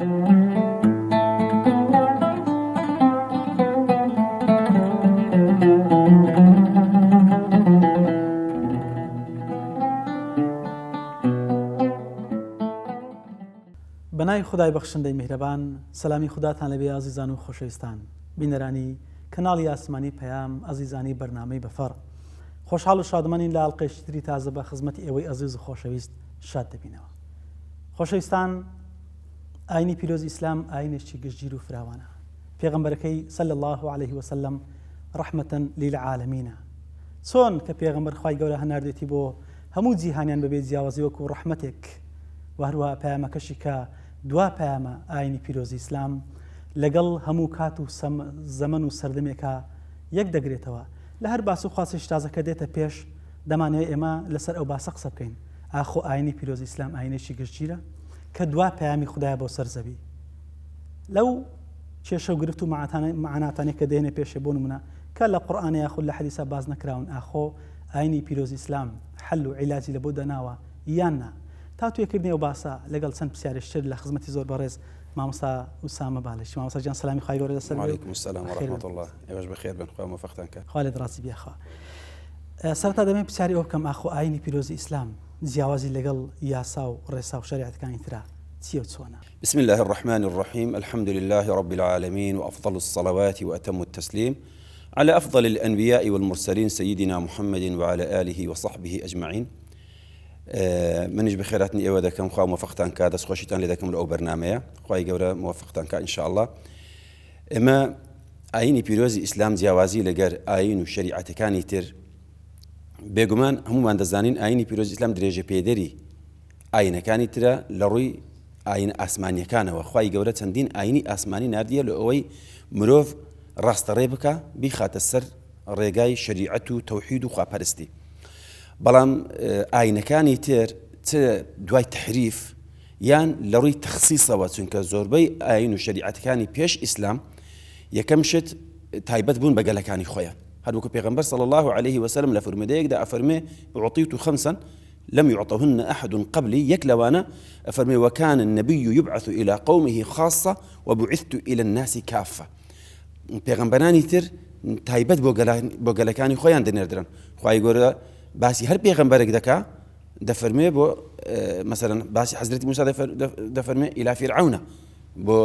بەناوی خودای بەخشندەی میهرەبان سەلامی خوداتان لەبێ ئازیزان و خۆشەویستان بینەرانی کەناڵی ئاسمانی پەیام ئەزیزانی بەرنامەی بەفەڕ خۆشحاڵ و شادمانین لە ئەڵقەیەکی تری تازە بە خزمەتی ئێوەی ئەزیز و خۆشەویست شاد دەبینەوە. خۆشەویستان ئاینی پیرۆزی ئیسلام ئاینێکی گشتگیر و فراوانە. پێغەمبەرەکەی صلی اللە علیه وسلم رحمة للعالمینە. چۆن کە پێغەمبەر خوای گەورە هەناردێتی بۆ هەموو جیهانیان بەبێ جیاوازی وەکو ڕەحمەتێک و هەروەها پەیامەکەشی کە دوا پەیامە ئاینی پیرۆزی ئیسلام لەگەڵ هەموو کات و زەمەن و سەردەمێکا یەک دەگرێتەوە لە هەر باس و خواسێکی تازە کە دێتە پێش دەمانەوێت ئێمە لەسەر ئەو باسە قسە بکەین ئاخۆ ئاینی پیرۆزی ئیسلام ئاینێکی گشتگیرە کە دوا پەیامی خودایە بۆ سەر زەوی لەو کێشە و گرفت و مەعاناتانەی کە دێنە پێشێ بۆ نمونە کە لە قورئان یاخود لە حەدیسا باس نەکراون ئاخۆ ئاینی پیرۆزی ئیسلام حەل و عیلاجی لە بۆ داناوە یان نا تاوتوێکردنی ئەو باسە لەگەڵ چەند پرسیارێکی تر لە خزمەتی زۆر بەڕێز مامۆستا ئوسامە بالشی مامۆستا گیان سەلامی خوای گەورە لەسەر بێ و وعلیکم السلام بەخێر ورحمة بێن. اللە ئێوەش بەخێر بن خوا مۆفەقتان کات. خوا لێت ڕازی بێ یاخوا. سەرەتا دەمەوێت پرسیاری ئەوە بکەم ئاخۆ ئایینی پیرۆزی ئیسلام جیاوازی لەگەڵ یاسا و ڕێسا و شەریعەتەکانی ترا چییە و چۆنە؟ بسم اللە الرحمن الرحیم الحمد للە رب العالمین وافضل الصلوات واتم التسلیم علی افضل الانبیاء والمرسلین سیدنا محمد وعلی آله وصحبه اجمعین منیش بەخێراتنی ئێوە دەکەم خوا مۆفەقتان کا دەست خۆشیتان لێ دەکەم لە ئەو بەرنمەیە خوای گەورە مۆفەقتان کا ئینشاءاللە ئێمە ئاینی پیرۆزی ئیسلام جیاوازی لەگەر ئاین و شەریعەتەکانی تر بێگومان هەمومان دەزانین ئاینی پیرۆزی ئیسلام درێژە پێدەری ئاینەکانی ترە لە ڕووی ئاین ئاسمانیەکانەوە خوای گەورە چەندین ئاینی ئاسمانی نردیە لە ئەوەی مرۆڤ ڕاستەڕێ بکە بیخاتە سەر ڕێگای شەریعەت و تەوحید و خواپەرستی بەڵام ئاینەکانی تر چ دوای تحریف یان لە ڕووی تەخسیسەوە چونکە زۆربەی ئاین و شەریعەتەکانی پێش ئیسلام یەکەم شت تایبەت بوون بە گەلەکانی خۆیان هەروەکو پێغەمبەر صلی الله عليه وسلم لە فرمودەیەکدا ئەفەرمێ اعطیت خمسا لم يعطهن أحد قبلي یەک لەوانە ئەفەرمێ وكان النبي يبعث إلى قومه خاصة وبعثت إلى الناس كافة پێغەمبەرانی تر تایبەت بۆ گەلەکانی خۆیان دەنێردرن خوای گەورە باسی هەر پێغەمبەرێک دەکا دەفەرمێ بۆ مەسەرەن باسی حەزرەتی موسا دەفەرمێ إلى فرعون بۆ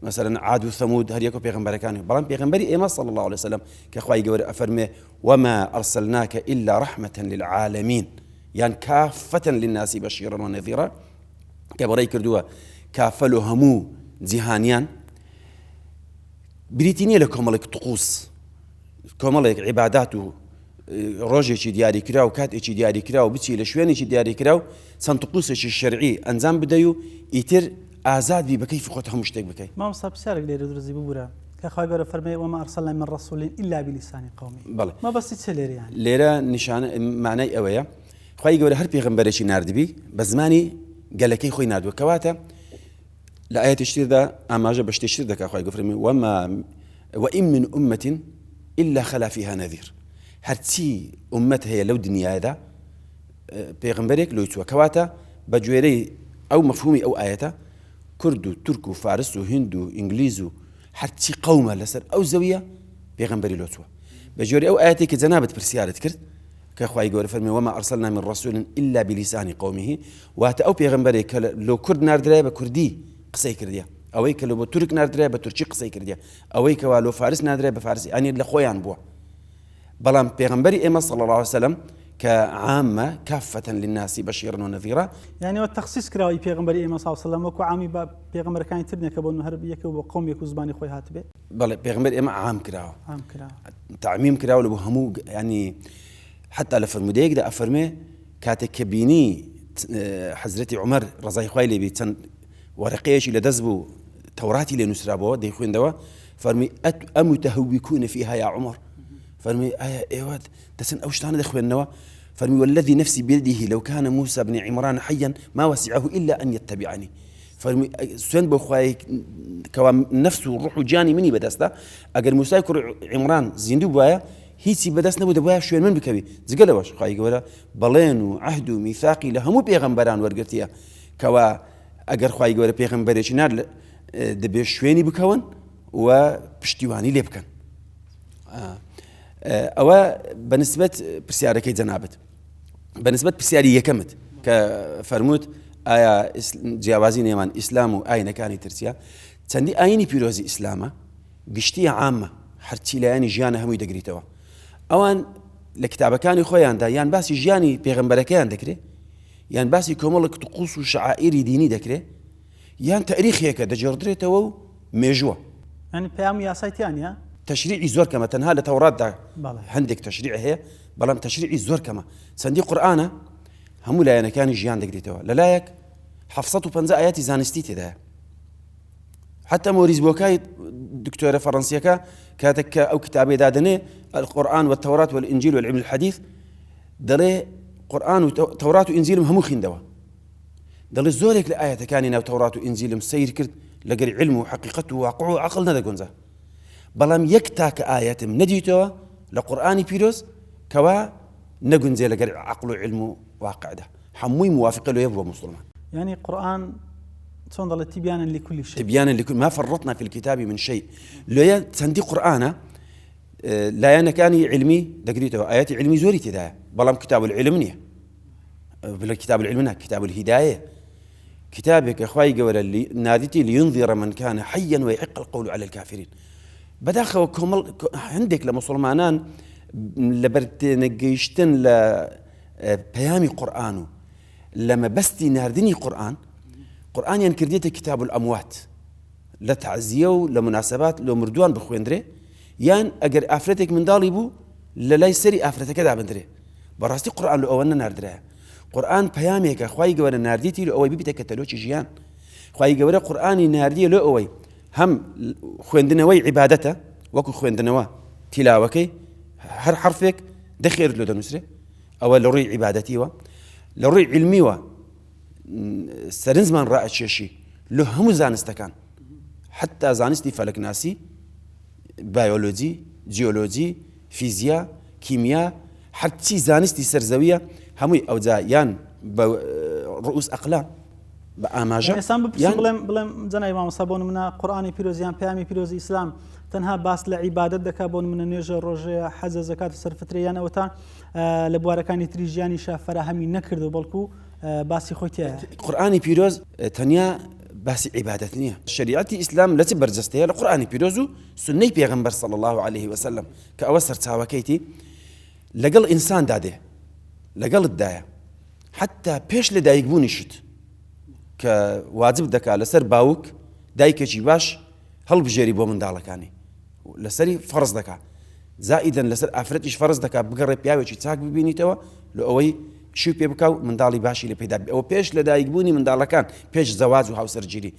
مەسەرەن عاد و ثەمود هەر یەکە پێغەمبەرەکانی بەڵام پێغەمبەری ئێمە صلی الله عليه وسلم کە خوای گەورە ئەفەرمێ وما أرسلناك إلا رحمة للعالمين یان كافة للناس بشيرا ونذيرا کە بەڕێی کردووە کافەل و هەموو جیهانیان بریتی نییە لە کۆمەڵێک طقوس کۆمەڵێک عیبادات و ڕۆژێکی دیاریکرا و کاتێکی دیاریکرا و بچی لە شوێنێکی دیاریکرا و چەند طقوسێکی شەرعی ئەنجام بدەی و ئیتر ئازاد بی بە کەیفی خۆت هەموو شتێک بکەی. مامۆستا پرسیارێک لێرە دروست ببورە کە خوای گەورە فەرمووی وما ارسلنا من رسول الا بلسان قومه بەڵێ مەبەستی چیە لێرە یانی؟ لێرە نیشانە مانای ئەوەیە خوای گەورە هەر پێغەمبەرێکی ناردبی بە زمانی گەلەکەی خۆی ناردووە کەواتە لە ئایەتێکی تردا ئاماژە بە شتێکی تر دەکا خوای گەورە وما وإن من أمة إلا خلا فيها نذير هەرچی ئومەت هەیە لەو دنیادا پێغمبەرێک لۆی چووە کەواتە بە گوێرەی ئەو مەفهومی ئەو ئایەتە کورد و تورک و فارس و هند و ئینگلیز و هەرچی قەومە لەسەر ئەو زەویە پێغمبەری لۆ چووە بە جۆری ئەو ئاەتی کە جەنابەت پرسیارت کرد کە خوای گەورە فەرمی وما ارسلنا من رسول الا بلسان قومه واتە ئەو پێغەمبەرێک کە لۆ کورد ناردرایە بە کوردی قسەی کردیە ئەوەی کە لۆ بۆ تورک ناردرایە بە تورکی قسەی کردیە ئەوەی کەوا لۆ فارس ناردرایە بە فارسی ئەنی لە خۆیان بووە بەڵام پێغەمبەری ئێمە صلی الله علیه وسلم کە عامە كافة للناس بشيرا ونذيرا یعنی وە تەخسیس کراوە ئی پێغەمبەری ئێمە صلی الله علیه وسلم وەکو عامی بە پێغەمبەرەکانی تر نیە کە بۆ هەر یەکە و بۆ قەومێک و زمانی خۆی هاتبێ بەڵێ پێغەمبەر ئێمە عام کراوە عام کراوە تعمیم کراوە لە بۆ هەموو ینی حتا لە فەرمودەیەکدا ئەفەرمێ کاتێک کە بینی حەزرەتی عومەر ڕەزای خوای لێبی چەند وەرەقەیەکی لە دەست بوو تەوراتی لێ نووسرابەوە دەیخوێندەوە فەرمی أمتهوكون فيها يا عمر فەرمی ئایا ئێوە دەچن ئەو شتانە دەخوێندنەوە فەرمی والذي نفسي بيده لو كان موسى بن عمران حيا ما وسعه إلا أن يتبعني فەرمووی، سوێند بۆ خوایەک کەوا نەفس و ڕوح و گیانی منی بەدەستە، ئەگەر موسای کوڕی عیمران زیندوو بوایە هیچی بەدەست نەبوو دەبوایە شوێن من بکەوی، جگە لەوەش خوای گەورە بەڵێن و عەهد و میثاقی لە هەموو پێغەمبەران وەرگرتیە کەوا ئەگەر خوای گەورە پێغەمبەرێکی نارد دەبێ شوێنی بکەون و پشتیوانی لێ بکەن. ئەوە بەنسبەت پرسیارەکەی جەنابت بەنسبەت پرسیاری یەکەمت کە فەرمووت ئایا جیاوازی نێوان ئیسلام و ئاینەکانی ترسیە چەندی ئاینی پیرۆزی ئیسلامە گشتیە عامە هەرچی لایەنی ژیانە هەمووی دەگریتەوە ئەوان لە کتابەکانی خۆیاندا یان باسی ژیانی پێغەمبەرەکەیان دەکرێت یان باسی کۆمەڵک طقوس و شعائری دینی دەکرێت یان تەریخێکە دەگێڕدرێتەوە و مێژووە. یانی پەیام و یاسای تیا نیە؟ تەشریعی زۆر کەمە تەنها لە تەوراتدا هەندێک تەشریع هەیە بەڵام تەشریعی زۆر کەمە چەندی قورئانە هەموو لایەنەکانی ژیان دەگریتەوە لەلایەک 750 ئاەتی زانستی تێدایە حتى مۆریس بۆکای دکتۆرە فەڕەنسیەکە کاتێک کە ئەو کتابێ دادەنێ القرآن والتوراة والإنجيل والعلم الحديث دەڵێ قورآن و تەورات و ئینجیلم هەموو خیندەوە دەڵێ زۆرێک لە ئاەتەکانی ناو تەورات و ئینجیلم سیر کرد لەگەر علم و حقیقەت و واقع و عقل نەدەگونجا بەڵام یەک تاکە ئاەتم نەدیتەوە لە قورآانی پیرۆز کەوا نەگونجێ لەگەر عقل و علم و واقعدا هەمووی موافقە لۆیە بووە مسلمان. یانی قورئان چۆن دەڵێ تبیانا لکل شیء. تبیانا لکل ما فرطنا في الكتاب من شيء لۆیە چەندی قورئانە لایەنەکانی علمی دەگریتەوە ئاەتی علمی زۆری تێدایە بەڵام کتاب العلم نییە بلە کتاب العلم نا کتاب الهدایە کتابێکە خوای گەورە نادیتی لینذر من كان حيا ويحق القول على الكافرين بەداخەوە کۆمەڵ هەندێک لە مسلمانان لەبەر تێنەگەیشتن لە پەیامی قورئان و لە مەبەستی ناردنی قورئان، قورئانیان کردیتە کتاب الاموات لە تەعزیە و لە مناسبات لۆ مردووان بخوێندرێ یان ئەگەر ئافرەتێک منداڵی بوو لە لای سەری ئافرەتەکە دابندرێ بەڕاستی قورئان لۆ ئەوە نەناردرایە قورئان پەیامێکە خوای گەورە ناردیتی لۆ ئەوەی ببیتە کەتەلۆکی ژیان خوای گەورە قورئانی ناردیە لۆ ئەوەی هەم خوێندنەوەی عیبادەتە وەکو خوێندنەوە تیلاوەکەی هەر حرفێک دە خێرت لۆ دەنووسرێ ئەوە لە ڕووی عیبادەتیوە لە ڕووی علمیوە سەرنجمان ڕائەکێشی لە هەموو زانستەکان حتا زانستی فەلەکناسی بایۆلۆجی جیۆلۆجی فیزیا کیمیا هەرچی زانستی سەرزەویە هەمووی ئەوجا یان بە ڕؤوس ئەقلام بە ئاماژە ئێسان بپرسم بڵێم بڵێم جەنابی مامۆستا بۆ نمونە قورئانی پیرۆز یان پەیامی پیرۆزی ئیسلام تەنها باس لە عیبادەت دەکا بۆ نمونە نوێژە ڕۆژەیە حەجە زەکات و سەرفترە یان ئەوەتا لە بوارەکانی تری ژیانیشا فەراهەمی نەکردو بەڵکو باسی خۆی تایە. قورئانی پیرۆز تەنیا باسی عیبادەت نییە شەریعەتی ئیسلام لە چ بەرجەستەیە لە قورئانی پیرۆز و سوننەی پێغەمبەر صلی الله علیه وسلم کە ئەوە سەرچاوەکەیتی لەگەڵ ئینساندا دێ لەگەڵتدایە حتا پێش لە دایکبوونیشت کە واجب دەکا لەسەر باوک دایکێکی باش هەڵبژێری بۆ منداڵەکانی لەسەری فەرز دەکا زائیدەن لەسەر ئافرەتیش فەرز دەکا بگەڕێ پیاوێکی چاک ببینیتەوە لە ئەوەی شوی پێ بکا و منداڵی باشی لە پێدا ئەوە پێش لە دایکبوونی منداڵەکان پێش زەواج و هاوسەرگیری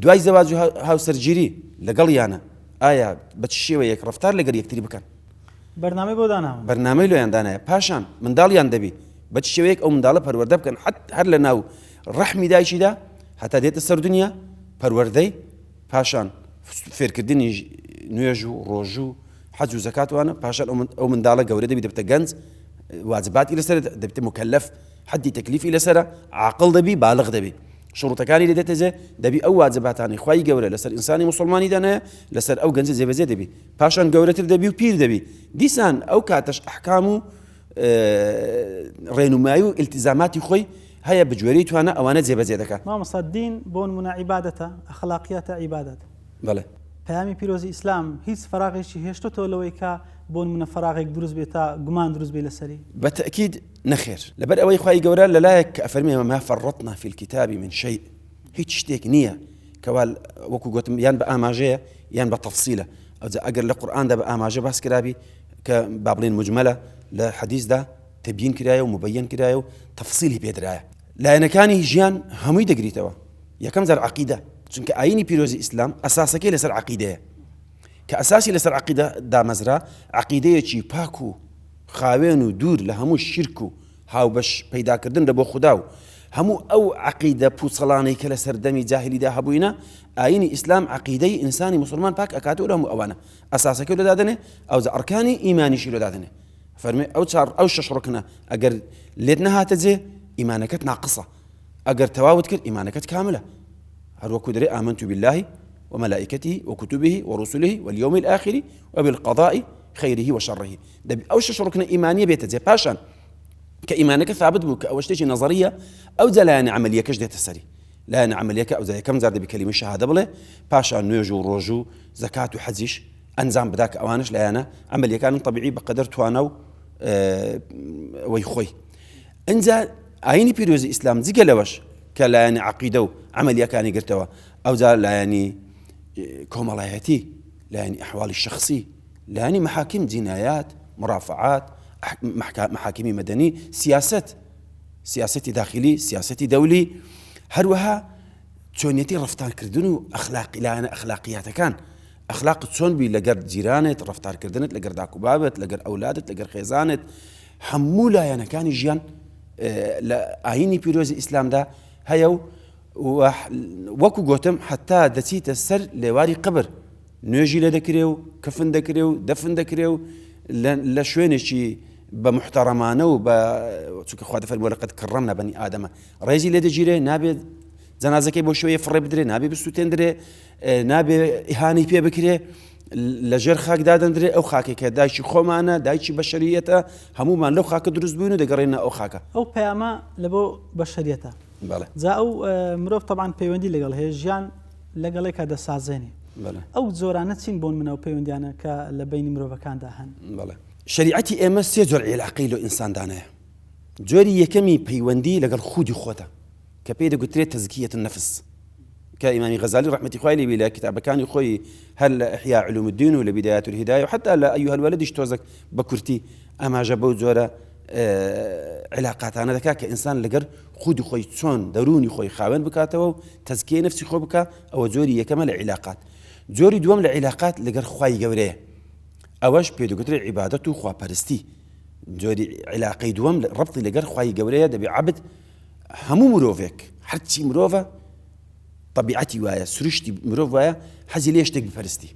دوای زەواج و هاوسەرگیری لەگەڵ یانە ئایا بە چ شێوەیەک ڕفتار لەگەر یەکتری بکەن بەرنامەی بۆ داناون. بەرنامەی لۆیان دانایە پاشان منداڵیان دەبی بە چ شێوەیەک ئەو منداڵە پەروەردە بکەن حەت هەر لە ناو ڕەحمی دایکیدا هەتا دێتە سەر دنیا پەروەردەی پاشان فێرکردنی نوێژ و ڕۆژوو حەج و زەکات وانە پاشان ئەو منداڵە گەورە دەبی دەبتە گەنج واجباتی لەسەر دەبتە مکەلەف حەدی تەکلیفی لەسەرە عاقڵ دەبی بالغ دەبی شروطەکانی لێ دێتە جێ دەبی ئەو واجباتانی خوای گەورە لەسەر ئینسانی موسڵمانی دانایە لەسەر ئەو گەنجە جێبەجێ دەبی پاشان گەورەتر دەبی و پیر دەبی دیسان ئەو کاتەش ئەحکام و ڕێنمایی و ئیلتیزاماتی خۆی هەیە بەگوێرەی توانا ئەوانە جێبەجێ دەکا. مامۆستا دین بۆ نمونە عیبادەتە ئەخلاقیاتە عیبادەت. بەڵێ. پەیامی پیرۆزی ئیسلام هیچ فەراغێکی هێشتۆتەوە لەوەی کە بۆ نمونە فەراغێک دروست بێت تا گومان دروست بێ لەسەری؟ بە تەئکید نەخێر لەبەر ئەوەی خوای گەورە لەلایەک کە ئەفەرمێ ما فرطنا فی الکتاب من شیء هیچ شتێک نییە کەوا وەکو گوتم یان بە ئاماژەیە یان بە تەفسیلە ئەوجا ئەگەر لە قورئاندا بە ئاماژە باس کرابی کە با بڵێن مجملە لە حەدیثدا تبیین کرایە و مبین کرایە و تەفسیلی پێدرایە لایەنەکانی ژیان هەمووی دەگریتەوە یەکەم جار عەقیدە چونکە ئاینی پیرۆزی ئیسلام ئەساسەکەی لەسەر عەقیدەیە کە ئەساسی لەسەر عەقیدە دامەزرا عەقیدەیەکی پاک و خاوێن و دوور لە هەموو شیرک و هاوبەش پەیداکردن لە بۆ خودا و هەموو ئەو عەقیدە پوچەڵانەی کە لە سەردەمی جاهلیدا هەبووینە ئاینی ئیسلام عەقیدەی ئینسانی موسڵمان پاک ئەکاتەوە لە هەموو ئەوانە ئەساسەکەی لۆ دادەنێ ئەوجا ئەرکانی ئیمانیشی لۆ دادەنێ فەرمی ئەو چار ئەو شەش ڕکنە ئەگەر لێت نەهاتە جێ ئیمانەکەت ناقصە ئەگەر تەواوت کرد ئیمانەکەت کاملە. هەر وەکو دەرێ آمنت بالله وملائكته وكتبه ورسله واليوم الآخر وبالقضاء خيره وشره. دەبی ئەو شەش ڕوکنە ئیمانیە بێتە جێ. پاشان کە ئیمانەکە ثابت بوو کە ئەوە شتێکی نەزەریە، ئەوجا لایەنە عەمەلیەکەش دێتە سەری. لایەنە عەمەلیەکە ئەوجا یەکەم جار دەبی کەلیمەی شەهادە بڵێ، پاشان نوێژ و ڕۆژوو و زەکات و حەجیش ئەنجام بدا کە ئەوانەش لایەنە عەمەلیەکانن تەبیعی بەقەدەر توانا و ئەوەی خۆی. ئینجا ئاینی پیرۆزی ئیسلام جگە لەوەش کە لایەنی عەقیدە و عەمەلیەکانی گرتەوە، ئەوجا لایەنی کۆمەڵایەتی، لایەنی ئەحواڵی شەخسی، لایەنی محاکم، جینایات، مرافعات، محاکمی مەدەنی، سیاسەت، سیاسەتی داخلی، سیاسەتی دەولی، هەروەها چۆنیەتی ڕەفتارکردن و ئەخلاقی لایەنە ئەخلاقیاتەکان، ئەخلاقت چۆن بی لەگەر جیرانت، ڕەفتارکردنت لەگەر داک و بابت، لەگەر ئەولادت، لەگەر خێزانت، هەموو لایەنەکانی ژیان لە ئاینی پیرۆزی ئیسلامدا هەیە و وەکو گۆتم حتا دەچیتە سەر لێواری قبر نوێژی لێ دەکرێ و کفن دەکرێ و دەفن دەکرێ و لە شوێنێکی بە محتەڕەمانە و بە چونکە خوا دەفەرموێ لەقەد کڕەمنا بەنی ئادەمە ڕێزی لێ دەگیرێ، نابێت جەنازەکەی بۆ شوێ فڕێ بدرێ، نابێ بسووتێندرێ، نابێ ئیهانەی پێ بکرێ، لە ژێر خاک دادەندرێ. ئەو خاکێک کە دایکی خۆمانە، دایکی بەشەریەتە، هەمومان لەو خاکە دروست بووین و دەگەڕێنە ئەو خاکە. ئەو پەیامە لە بۆ بەشەریەتە. جا ئەو مرۆڤ تەبعەن پەیوەندی لەگەڵ هەیە، ژیان لەگەڵێکا دەسازێنێ. ئەو جۆرانە چین بۆن منە و پەیوەندیانە کە لە بەینی مرۆڤەکاندا هەن؟ بەڵێ. شەریعەتی ئێمە سێ جۆر عیلاقەی لۆ ئینسان دانایە. جۆری یەکەمی پەیوەندی لەگەڵ خودی خۆتە کە پێی دەگوترێت تەزکیەت النفس کە ئیمامی غەزالی ڕەحمەتی خوای لێ بی لە کتابەکانی خۆی هەر لە احیاء علوم الدین و لە بدایات الهدایە و حتا لە ایها الولدیش تۆزەک بە کورتی ئاماژە بەو جۆرە علاقاتانە دەکات کە ئینسان لەگەر خودی خۆی چۆن دەروونی خۆی خاوێن بکاتەوە و تەزکیەی نەفسی خۆ بکا، ئەوە جۆری یەکەمە لە عیلاقات. جۆری دووەم لە عیلاقات لەگەر خوای گەورەیە، ئەوەش پێ دەگوترێ عیبادەت و خواپەرستی. جۆری عیلاقەی دووەم ڕەبتی لەگەر خوای گەورەیە، دەبێ عەبد هەموو مرۆڤێک هەرچی مرۆڤە طبیعەتی وایە، سروشتی مرۆڤ وایە حەزی لێ شتێک بپەرستی،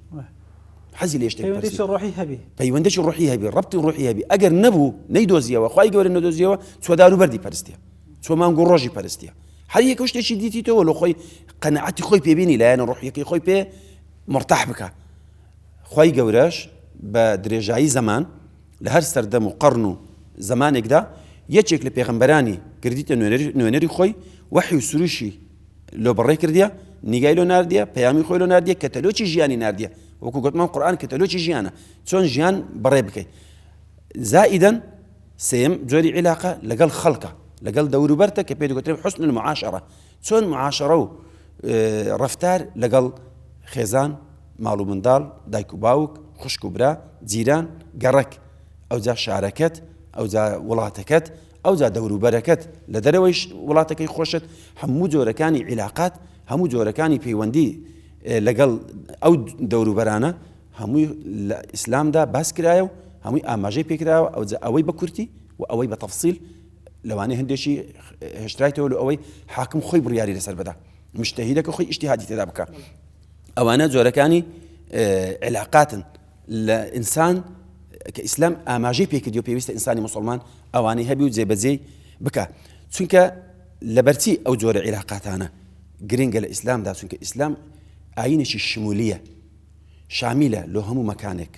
حەزی لێ شتێک پەیوەندێکی ڕۆحی هەبی، پەیوەندێکی ڕۆحی هەبی، ڕەبتی ڕۆحی هەبی. ئەگەر نەبوو نەیدۆزیەوە، خوای گەورە نەدۆزیەوە، چوە دار و بەردی پەرستیە، چوە مانگ و ڕۆژی پەرستیە. هەر یەکە شتێکی دیتیتەوە لە خۆی قەناعەتی خۆی پێبینی، لایەنە ڕۆحیەکەی خۆی پێ مرتاح بکە. خوای گەورەش بە درێژایی زەمان لە هەر سەردەم و قەڕن و زەمانێکدا یەکێک لە پێغەمبەرانی کردیتە نوێنەری خۆی، وەحی و سروشی لۆ بەڕێ کردیە، نیگای لۆ ناردیە، پەیامی خۆی لۆ ناردیە، کەتەلۆکی ژیانی ناردیە. وەکو گوتمان قورئان کەتەلۆکی ژیانە، چۆن ژیان بەڕێ بکەیت. زائیدەن سێیەم جۆری عیلاقە لەگەڵ خەڵکە، لەگەڵ دەوروبەرتە کە پێی دەگوترێت حسن المعاشرە، چۆن معاشرە و ڕەفتار لەگەڵ خێزان، ماڵ و منداڵ، دایک و باوک، خوشک و برا، جیران، گەڕەک، ئەوجا شارەکەت، ئەوجا وڵاتەکەت، ئەوجا دەوروبەرەکەت، لە دەرەوەی وڵاتەکەی خۆشت، هەموو جۆرەکانی عیلاقات، هەموو جۆرەکانی پەیوەندی لەگەڵ ئەو دەوروبەرانە هەمووی لە ئیسلامدا باس کرایە و هەمووی ئاماژەی پێکراوە. ئەوجا ئەوەی بە کورتی و ئەوەی بە تەفسیل لەوانەیە هەندێکی هێشترایتەوە لە ئەوەی حاکم خۆی بڕیاری لەسەر بدا، مشتهیدەکە خۆی ئیجتیهادی تێدا بکە. ئەوانە جۆرەکانی علاقاتن لە ئینسان کە ئیسلام ئاماژەی پێکردی و پێویستە ئینسانی مسلمان ئەوانەی هەبی و جێبەجێی بکە. چونکە لەبەرچی ئەو جۆرە عیلاقاتانە گرنگە لە ئیسلامدا؟ چونکە ئیسلام ئاینێکی شمولیە، شامیلە لۆ هەموو مەکانێک،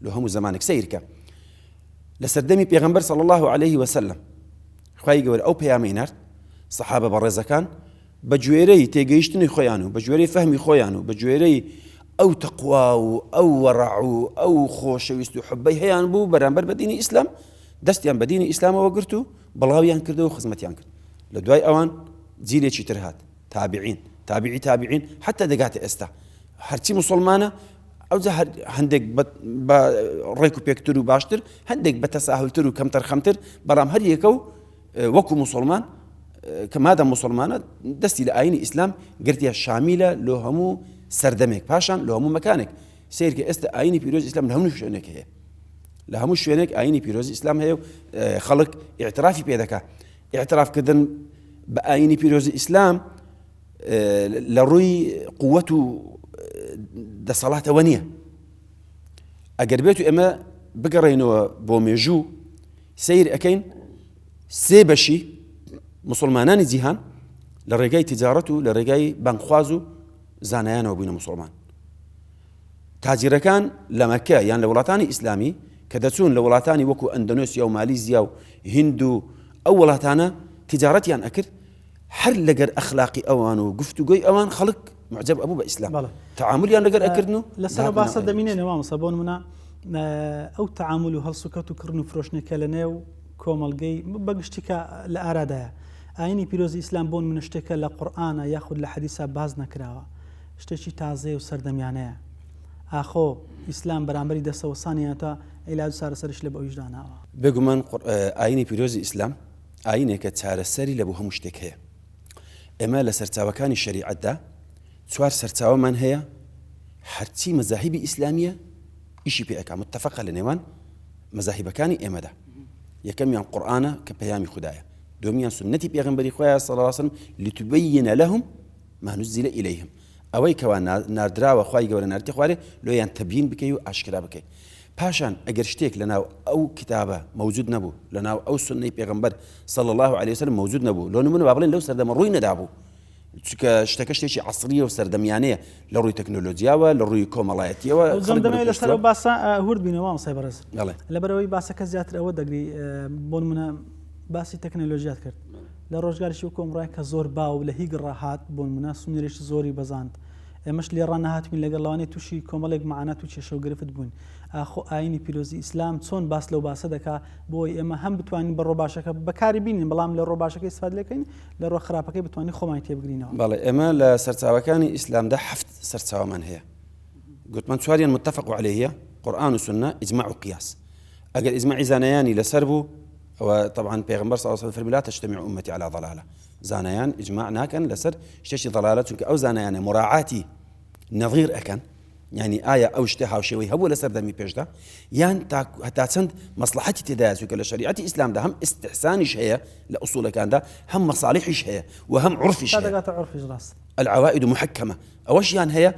لۆ هەموو زمانێک. سەیرکە لە سەردەمی پێغەمبەر صلی الله علیه وسلم خوای گەورە ئەو پەیامەی نارد، سەحابە بەڕێزەکان بە گوێرەی تێگەیشتنی خۆیان و بە گوێرەی فەهمی خۆیان و بە گوێرەی ئەو تەقوا و ئەو وەڕع و ئەو خۆشەویست و حبەی هەیان بوو بەرامبەر بە دینی ئیسلام، دەستیان بە دینی ئیسلامەوە گرت و بڵاویان کردەوە و خزمەتیان کرد. لە دوای ئەوان جیلێکی تر هات، تابعین، تابعی تابعین، حتا دەگاتە ئێستا هەرچی مسلمانە. ئەوجا هەندێک بە ڕێک و پێکتر و باشتر، هەندێک بە تەساهلتر و کەمتەرخەمتر، بەڵام هەر یەکە و وەکو مسلمان کە مادەم مسلمانە دەستی لە ئاینی ئیسلام گرتیە، شامیلە لۆ هەموو سەردەمێک، پاشان لۆ هەموو مەکانێک. سیرکە ئێستا ئاینی پیرۆز ئیسلام لە هەموو شوێنێک هەیە، لە هەموو شوێنێک ئاینی پیرۆزی ئیسلام هەیە و خەڵک ئیعترافی پێ دەکا. ئیعترافکردن بە ئاینی پیرۆزی ئیسلام لە ڕووی قووەت و دەسەڵاتەوە نییە. ئەگەر بێت و ئێمە بگەڕێینەوە بۆ مێژوو سیر ئەەکەین، سێ بەشی مسلمانانی جیهان لە ڕێگای تجارەت و لە ڕێگای بانگخواز و زانایانەوە بووینە موسڵمان. تاجیرەکان لە مەککە یان لە وڵاتانی ئیسلامی کە دەچوون لە وڵاتانی وەکو ئەندەنۆسیا و مالیزیا و هند و ئەو وڵاتانە تیجارەتیان ئەکرد هەر لەگەر ئەخلاقی ئەوان و گفتوگۆی ئەوان خەڵک معجب ئەبوو بە ئیسلام تەعاملیان لەگەر ئەکردن و لەسەر باسە دەمینێنە مامۆستا بۆ نمونە ئەو تەعامل و هەڵسوکەوت و کڕن و فرۆشتنێکە لە نێو کۆمەڵگەی بەگشتی کە لە ئارادایە ئاینی پیرۆزی ئیسلام بۆ نمونە شتێکە لە قورئانە یاخود لە حەدیسا باس نەکراوە شتێکی تازەیە و سەردەمیانەیە ئاخۆ ئیسلام بەرامبەری دەستەوەستانی یان تا عیلاج و چارەسەریش لە بۆ ئەویش داناوە؟ بێگومان ئاینی پیرۆزی ئیسلام ئاینێکە چارەسەری لە بۆ هەموو شتێک هەیە. ئێمە لە سەرچاوەکانی شەریعەتدا چوار سەرچاوەمان هەیە هەرچی مەزاهیبی ئیسلامیە ئیشی پێ ئەکا متفقە لە نێوان مەزاهیبەکانی ئێمەدا یەکەمیان قورئانە کە پەیامی خودایە دومیان سنەتی پێغەمبەری خۆیان صلی الله علیه وسلم لتبین لهم ما نزل الیهم ئەوەی کەوا ناردراوە خوای گەورە ناردی خوارێ لۆیان تەبیین بکەی و ئاشکرا بکەی پاشان ئەگەر شتێک لەناو ئەو کتابە مەوجود نەبوو لەناو ئەو سنەی پێغەمبەر صلی الله علیه وسلم مەوجود نەبوو لۆ نمونە با بڵێن لەو سەردەمە ڕووی نەدابوو چونکە شتەکە شتێکی عەسریە و سەردەمیانەیە لە ڕووی تەکنۆلۆجیاوە لە ڕووی کۆمەڵایەتیەوە خەڵک دەمەوێت لەسەر ئەو باسە هورد بینەوە مامۆستای بەڕێز لەبەرئەوەی باسەکە زیاتر ئەوە دەگری بۆ نمونە باسی تەکنەلۆژیات کرد لە ڕۆژگارێکی وەکو ئەمڕۆیە کە زۆر باو لە هیگ ڕاهات بۆ نمونە سونەرێکی زۆری بەزاند ئێمەش لێ ڕانەهاتبین لەگەڵ لەوانەیە تووشی کۆمەڵێک مەعانات و کێشە و گرفت بووین ئاخۆ ئاینی پیرۆزی ئیسلام چۆن باس لەو باسە دەکا بۆی ئێمە هەم بتوانین بە ڕۆباشەکە بەکاری بینین بەڵام لە ڕۆباشەکەی استفاد لەکەین لە ڕۆ خراپەکەی بتوانین خۆمان تێبگرینەوە. بەڵێ ئێمە لە سەرچاوەکانی ئیسلامدا حەفت سەرچاوەمان هەیە گوتمان چواریان متفق علیه قورئان و سوننە ئیجماع و قیاس ئەگەر ئیجماعی زانایانی لەسەر بوو ئەوە طبعا پێغەمبەر صلی الله علیه و سلم فەرمی لا تجتمع امتی علی ضلالە زانایان ئیجماع ناکەن لەسەر شتێکی ضلالە چونکە ئەو زانایانە مراعاتی نظیر ئەکەن یعنی ئایا ئەو شتە هاوشێوەی هەبوو لە سەردەمی پێشدا یان هەتا چەند مەسلحەتی تێدایە چونکە لە شریعەتی ئیسلامدا هەم ئیستحسانیش هەیە لە ئوسوڵەکاندا هەم مەساڵحیش هەیە و هەم عرفیش هەیە دەگاتە عرفیش ڕاست العوائد محکمە ئەوەشیان هەیە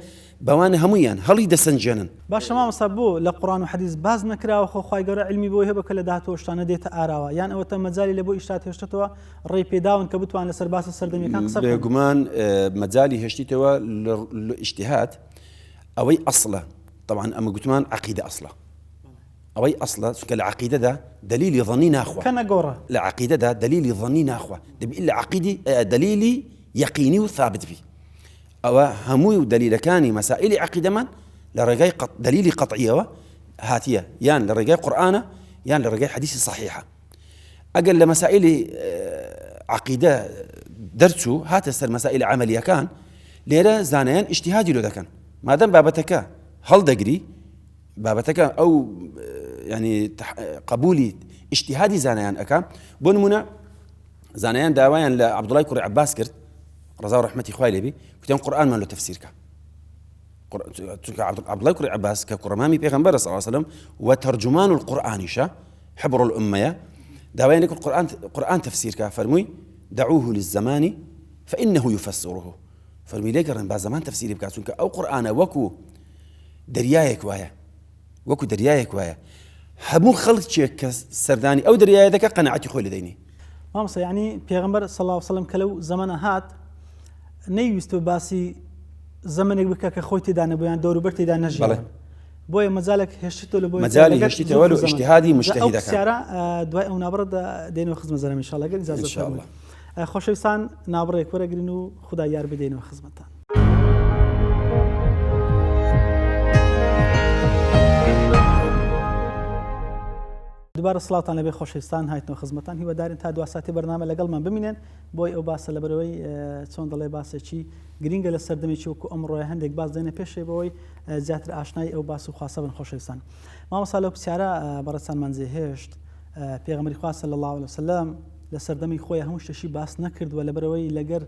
بەوانە هەموویان هەڵی دەسەنجێنن. باشە مامۆستا بۆ لە قوڕان و حەدیس باس نەکراوە خۆ خوای گەورە عیلمی بۆی هەبوو کە لە داهاتوو ئەو شتانە دێتە ئاراوە یان ئەوەتا مەجالی لە بۆ ئیشتات هێشتەتەوە ڕێی پێداون کە بتوان لەسەر باسە سەردەمیەکان قسە بکەن. بێگومان مەجالی هێشتیتەوە لە ئیجتیهاد ئەوەی ئەسڵە تەبعەن ئەمە گوتمان عەقیدە ئەسڵە ئەوەی ئەسڵە چونکە لە عەقیدەدا دەلیلی ظنی ناخوا کە نەگۆڕە لە عەقیدەدا دەلیلی ظنی ناخوا دەبی ئیلا عەقیدی دەلیلی یەقینی و ثابت بی ئەوە هەمووی و دەلیلەکانی مەسائلی عەقیدەمان لە ڕێگای دەلیلی قەتعیەوە هاتیە یان لە ڕێگای قورئانە یان لە ڕێگای حەدیسی صحیحە ئەگەر لە مەسائلی عەقیدە دەرچوو هاتە سەر مەسائل عملیەکان لێرە زانایان ئیجتیهادی لۆ دەکەن مادەم بابەتەکە هەڵدەگری بابەتەکە ئەو ینی قبولی ئیجتیهادی زانایان ئەکا بۆ نمونە زانایان داوایان لە عەبدوڵای کوڕی عەباس کرد ڕەزا و ڕەحمەتی خوای لێبی کوتیان قورئانمان لۆ تەفسیر کە چونکە عەبدوڵای کوڕی عەباس کە کوڕەمامی پێغەمبەرە صلی الله علیه وسلم و تەرجومان القورئانیشە حبر الأمة داوایان لێ کرد قورئان قورئان تەفسیر کە فەرمووی دعوه للزمان فإنه يفسره فەرمووی لێگەڕێن با زەمان تەفسیری بکات چونکە ئەو قورئانە وەکو دەریایەک وایە وەکو دەریایەک وایە هەموو خەڵکێک کە سەردانی ئەو دەریایە دەکە قەناعەتی خۆی لێ دەینی. مامۆستا یعنی پێغەمبەر صلی الله علیه وسلم کە لەو زەمەنە هات نەیویستوە باسی زەمەنێک بکە کە خۆی تێدا نەبوو یان دەوروبەر تێدا نەژیان بۆیە مەجالێک هێشتەوە لە بۆ مەجالی هێشتیتەوە لە ئیجتیهادی مجتهیدەکان پرسیارە دوای ئەو نابڕە دێنەوە خزمەت زەرم ان شاء الله گەر ئیجازە فەرموون خۆشەویستان نابڕێک وەرەگرن و خودا یار بدەینەوە خزمەتتان. دوبارە سڵاوتان لەبێ خۆشەویستان هاتنەوە خزمەتان هیوادارین تا دوا ساتی بەرنامە لەگەڵمان بمینێن بۆی ئەو باسە لەبەرەوەی چۆن دەڵێ باسێکی گرینگە لە سەردەمێکی وەکو ئەمڕۆیە هەندێک باس دێنە پێشێ بەوەی زیاتر ئاشنای ئەو باس و خواسە بن خۆشەویستان مامۆستا لەو پرسیارە بەڕێزتانمان جێهێشت پێغەمبەری خوا صلی الله علیه وسلم لە سەردەمی خۆی هەموو شتێکی باس نەکردووە لەبەرەوەی لەگەر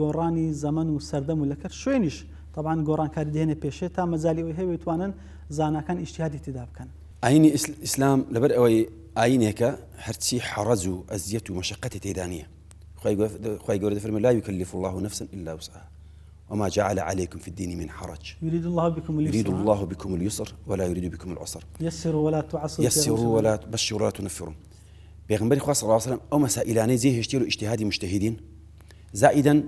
گۆڕانی زەمەن و سەردەم و لەکەر شوێنیش تەبعەن گۆڕانکاری دێنێ پێشێ تا مەجالی ئەوەی هەبێ بتوانن زاناکان ئیجتیهادی تێدا بکەن. ئایینی ئیسلام لەبەر ئەوەی ئایینێکە هەرچی حەڕەج و ئەزیەت و مەشەقەتی تێدا نییە خوای گەورە دەفەرمێ لا یکلف الله نفسا الا وسعها وما جعل عليكم في الدين من حرج يريد الله بكم اليسر يريد الله بكم اليسر ولا يريد بكم العسر يسروا ولا تعسروا يسروا ولا تبشروا ولا تنفروا پێغەمبەری خوا صلی الله علیه وسلم ئەو مەسائلانەی جێ هێشتیە لۆ ئیجتیهادی مجتهیدین زائیدەن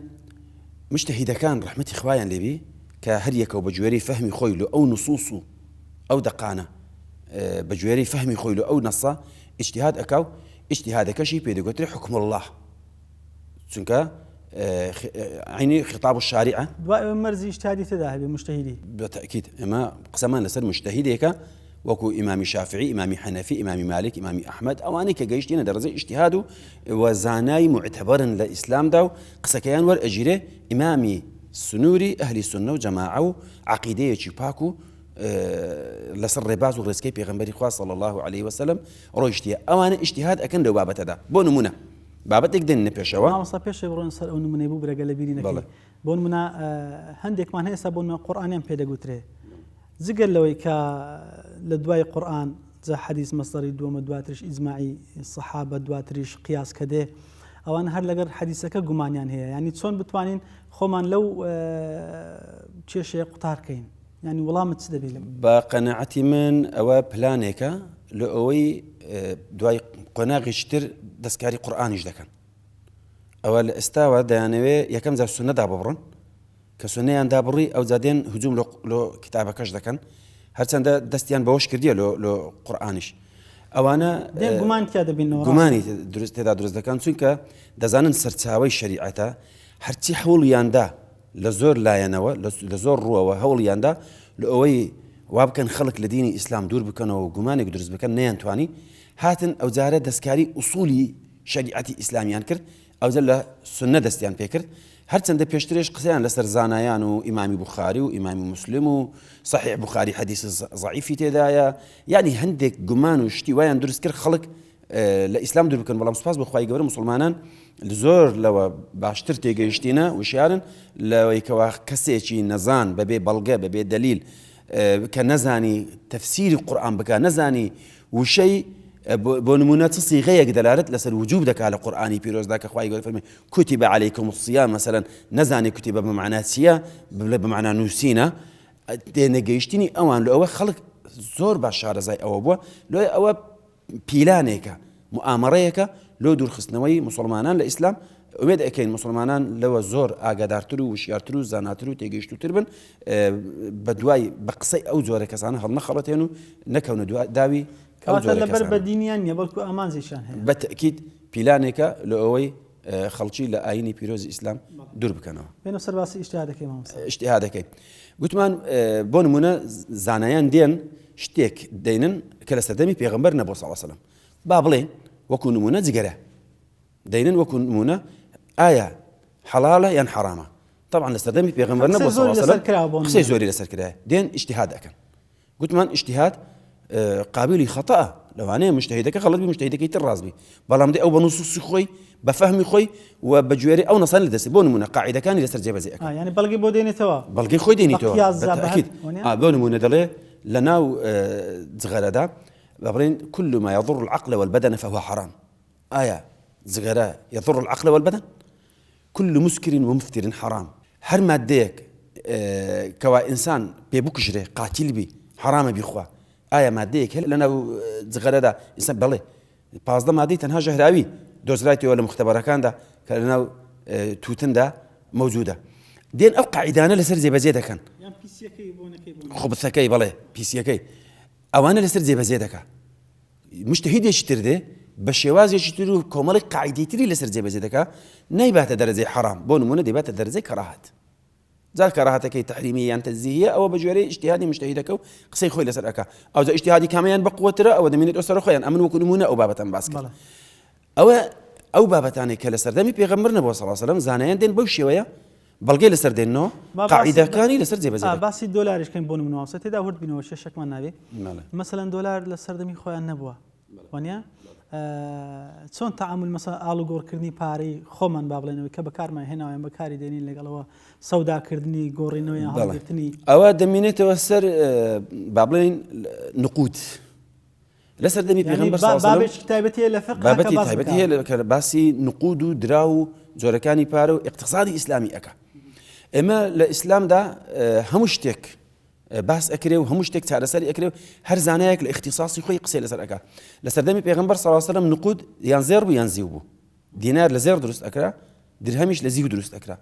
مجتهیدەکان ڕەحمەتی خوایان لێبی. کە هەر یەکەو بە گوێرەی فەهمی خۆی لۆ ئەو نصوص و ئەو دەقانە بە گوێرەی فەهمی خۆی لۆ ئەو نەصە ئیجتیهاد ئەکا و ئیجتیهادەکەشی پێ دەگوترێ حکم اللە چونکە عینی خطاب الشارعە. دوای ئەوەی مەرجی ئیجتیهادی تێدا هەبێ موجتەهیدی. بە تەئکید ئێمە قسەمان لەسەر موجتەهیدێکە وەکو ئیمامی شافعی، ئیمامی حەنەفی، ئیمامی مالک، ئیمامی ئەحمەد ئەوانەی کە گەیشتینە دەرەجەی ئیجتیهاد و و زانای موعتەبەرن لە ئیسلامدا و قسەکەیان وەرئەگیرێ ئیمامی سنووری ئەهلی سوننە و جەماعە و عەقیدەیەکی پاک و لەسەر ڕێباز و ڕێچکەی پێغەمبەری خوا صلی الله علیه وسلم ڕۆیشتیە ئەوانە ئیجتیهاد ئەکەن لەو بابەتەدا بۆ نمونە بابەتێک دێننە پێشەوە. مامۆستا پێش ئەوەی بڕۆین سەر ئەو نمونەی بوو برەگە لە بیری نەکەی بۆ نمونە هەندێکمان هەیە ئێستا بۆ نمونە قورئانیان پێ دەگوترێ جگەر لەوەی کە لە دوای قورئان جا حەدیث مەسدەری دووەمە دواتریش ئیجماعی سەحابە دواتریش قیاس کە دێ ئەوان هەر لەگەر حەدیسەکە گومانیان هەیە ینی چۆن بتوانین خۆمان لەو کێشەیە قوتار کەین ینی وەڵامت چ دەبێت لەم بە قەناعەتی من ئەوە پلانێکە لە ئەوەی دوای قۆناغێکی تر دەستکاری قورئانیش دەکەن ئەوە لە ئێستاوە دەیانەوێ یەکەم جار سوننە داببڕن کە سوننەیان دابڕی ئەوجا دێن هجوم لۆ لۆ کتابەکەش دەکەن هەرچەندە دەستیان بەوەش کردیە لۆ لۆ قورئانیش ئەوانە دێن گومان تیا دەبینەوە گومانی دروست تێدا دروست دەکەن چونکە دەزانن سەرچاوەی شەریعەتە هەرچی هەوڵیاندا لە زۆر لایەنەوە لە زۆر ڕووەوە هەوڵیاندا لە ئەوەی وا بکەن خەڵک لە دینی ئیسلام دوور بکەنەوە و گومانێک دروست بکەن نەیانتوانی هاتن ئەوجارە دەستکاری ئوسولی شەریعەتی ئیسلامیان کرد ئەوجە لە سوننە دەستیان پێکرد، هەرچەندە پێشترێش قسەیان لەسەر زانایان و ئیمامی بوخاری و ئیمامی موسلیم و سەحیح بوخاری حەدیسی زەعیفی تێدایە، یانی هەندێک گومان و شتی وایان دروست کرد خەڵک لە ئیسلام دوور بکەن، بەڵام سوپاس بۆ خوای گەورە موسڵمانان زۆر لەوە باشتر تێگەیشتینە وشیارن لەوەی کەوا کەسێکی نەزان بەبێ بەڵگە بەبێ دەلیل کە نەزانی تەفسیری قورئان بکا نەزانی وشەی بۆ نمونە چ سیغەیەک دەلالەت لەسەر وجوب دەکا لە قورئانی پیرۆزدا کە خوای گەورە فەرمی کتب علیکم الصیام مثلا نەزانێ کتب بە مەعنا چییە بڵێ بە مەعنا نووسینە تێنەگەیشتنی ئەوان لە ئەوە خەڵک زۆر باش شارەزای ئەوە بووە لۆی ئەوە پیلانێکە موئامەڕەیەکە لۆ دوورخستنەوەی موسڵمانان لە ئیسلام، ئومێد ئەکەین موسڵمانان لەوە زۆر ئاگادارتر و وشیارتر و زاناتر و تێگەیشتووتر بن بە دوای بە قسەی ئەو جۆرە کەسانە هەڵنەخەڵەتێن و نەکەونە داوی ئەو کەواتە جۆرە لەبەر کەسانە. بەدینیان نییە بەڵکو ئامانجێکیان هەیە. بە تەئکید پیلانێکە لۆ ئەوەی خەڵکی لە ئایینی پیرۆزی ئیسلام دوور بکەنەوە. بێنە سەر باسی ئیجتیهادەکەی مامۆستا. ئیجتیهادەکەی گوتمان بۆ نموونە زانایان دێن شتێک دەینن کە لە سەردەمی پێغەمبەر نەبوو صلی الله علیه و سلم با بڵێن وەکو نموونە جگەرە دەینن وەکو نموونە ئایا حەڵاڵە یان حەرامە طبعا لە سەردەمی پێغەمبەر نەبوو صلی الله علیه و سلم قسەی زۆری لەسەر کرایە دێن ئیجتیهاد ئەکەن گوتمان ئیجتیهاد قابلی خەتەئە لەوانەیە مجتهیدەکە غەڵەت بی مجتهیدەکەی تر ڕاست بی بەڵام دێ ئەو بە نوسوسی خۆی بە فەهمی خۆی و بە گوێرەی ئەو نەسانی لە دەستی بۆ نمونە قاعدەکانی لەسەر جێبەجێ ئەکات یعنی بەڵگەی بۆ دێنێتەوە بەڵگەی خۆی دێنیتەوە بەتەئکید بۆ نمونە دەڵێ لە ناو جغەرەدا بە بڵێن كل ما يضر العقل والبدن فهو حرام ئایا جگەرە يضر العقل والبدن كل مسكر ومفتر حرام هەر ماددەیەک کەوا ئینسان پێ بکوژرێ قاتیل بی حەرامە بیخوا ئایا ماددەیەک هەیە لەناو جغەرەدا ئینسان بەڵێ 15 مادەی تەنها ژەهراوی دۆزرایتەوە لە مختبەرەکاندا کە لەناو تووتندا مەوجودە دێن ئەو قاعدانە لەسەر جێبەجێ دەکەن خبثەکەی بەڵێ پیسیەکەی ئەوانە لەسەر جێبەجێ دەکا موجتەهیدێکی تر دێ بە شێوازێکی تر و کۆمەڵێک قاعیدەی تری لەسەر جێبەجێ دەکا نایباتە دەرەجەی حەرام بۆ نمونە دەیباتە دەرەجەی کەراهەت جا کەراهەتەکەی تەحریمی یان تەنزیهیە ئەوە بە گوێرەی ئیجتیهادی موجتەهیدەکە و قسەی خۆی لەسەر ئەکا ئەوجا ئیجتیهادی کامیان بەقوەترە ئەوە دەمێنێتەوە سەر خۆیان ئەمن وەکو نمونە ئەو بابەتەم باس کرد ئەوە ئەو بابەتانەی کە لە سەردەمی پێغەمبەر نەبووە صلی الله علیه و سلم زانایان دێن بەو شێوەیە بەڵگەی لەسەر دێننەوە قاعیدەکانی لەسەر جێبەجێ دەکەن. باسی دۆلاریش کەین بۆ نمونە مامۆستا تێدا ورد بینەوە کێشەکمان نابێ مەسەلەن دۆلار لە سەردەمی خۆیان نەبووە وانە چۆن تەعامول مەسەلەن ئاڵوگۆڕکردنی پارەی خۆمان با بڵێنەوەی کە بەکارمان هێناوە بەکاری دێنین لەگەڵەوە سەوداکردنی گۆڕینەوە یان هەڵگرتنی ئەوە دەمینێتەوە سەر با بڵێین نقود لە سەردەمی پێغەمبەر صلی الله علیه و سلم بابێکی تایبەتی هەیە لە فقه کە بابەتی باس تایبەتی بکا. هەیە لە- کە باسی نقود و دراو و جۆرەکانی پارە و اقتصادی ئیسلامی ئەکا ئێمە لە ئیسلامدا اه، هەموو شتێک اه، باس ئەکرێ و هەموو شتێک چارەسەری ئەکرێ و هەر زانایەک لە اختصاصی خۆی قسەی لەسەر ئەکا لە سەردەمی پێغەمبەر صلی الله علیه و سلم نقود یان زێڕ بوو یان زیو بوو دینار لە زێڕ دروست ئەکرا درهەمیش لە زیو دروست ئەکرا.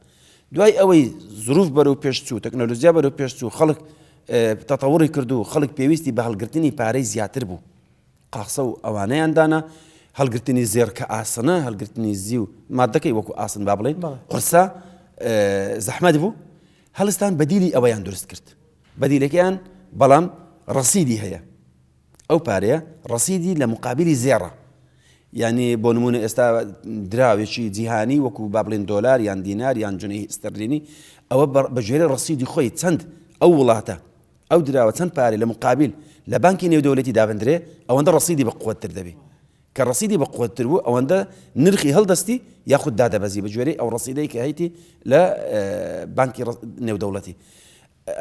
دوای ئەوەی زروف بەرەو پێش چوو، تەکنەلۆجیا بەرەو پێش چوو، خەڵک تەتەوڕی کرد و خەڵک پێویستی بە هەڵگرتنی پارەی زیاتر بوو. قاسە و ئەوانەیان دانا، هەڵگرتنی زێڕ کە ئاسنە، هەڵگرتنی زیو مادەکەی وەکو ئاسن با بڵێین قورسە، زەحمەت بوو. هەڵستان بەدیلی ئەوەیان دروست کرد. بەدیلەکەیان بەڵام ڕەسیدی هەیە. ئەو پارەیە ڕەسیدی لە مقابلی زێڕە. یانی بۆ نمونە ئێستا دراوێکی جیهانی وەکو با بڵێن دۆلار یان دینار یان جنەی ئیستەرلینی ئەوە بە گوێرەی ڕەسیدی خۆی چەند ئەو وڵاتە ئەو دراوە چەند پارەی لە مقابل لە بانکی نێودەولەتی دابندرێ ئەوەندە ڕەسیدی بە قوتتر دەبی کە ڕەسیدی بە قوتتر بوو ئەوەندە نرخی هەڵدەستی یاخود دادەبەزی بە گوێرەی ئەو ڕەسیدەی کە هەیتی لە بانکی نێودەوڵەتی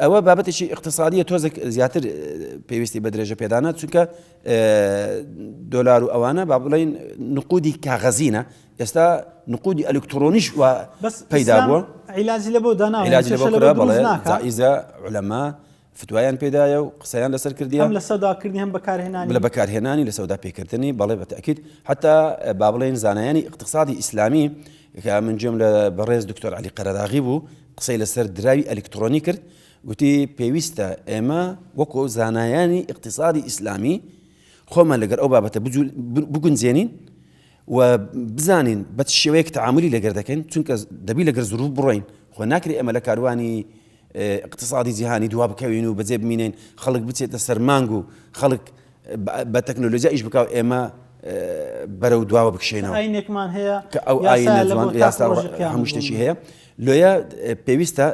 ئەوە بابەتێکی ئیقتسادیە تۆزێک زیاتر پێویستی بە درێژە پێدانە چونکە دۆلار و ئەوانە با بڵین نقودی کاغەزینە ئێستا نقودی ئەلکترۆنیش و پەیدا بووە عیلاجی لە بۆ دانا عیلاجی لە بۆ کرا بەڵێ جائزە علەما فتوایان پێدایە و قسەیان لەسەر کردی هەم لە سەوداکردنی هەم بەکارهێنانی لە بەکارهێنانی لە سەودا پێکردنی بەڵێ بە تاکید حتا با بڵێن زانایانی اقتصادی ئیسلامی کە من گوێم لە بەڕێز دکتۆر علی قەرەداغی بوو قسەی لەسەر دراوی ئەلیکترۆنی کرد، گوتی پێویستە ئێمە وەکو زانایانی ئیقتیسادی ئیسلامی خۆمان لەگەر ئەو بابەتە بگونجێنین و بزانین بە چ شێوەیەک تەعاملی لەگەر دەکەین چونکە دەبی لەگەر زروف بڕۆین خۆ ناکرێ ئێمە لە کاروانی اقتصادی جیهانی دوا بکەوین و بەجێ بمینین خەڵک بچێتە سەر مانگ و خەڵک بە تەکنۆلۆژیا ئیش بکا و ئێمە بەرەو دواوە بکشێنەوە. ئاینێکمان هەیە کە ئەو ئاینە جوان یاسا هەموو شتێکی هەیە لۆیە پێویستە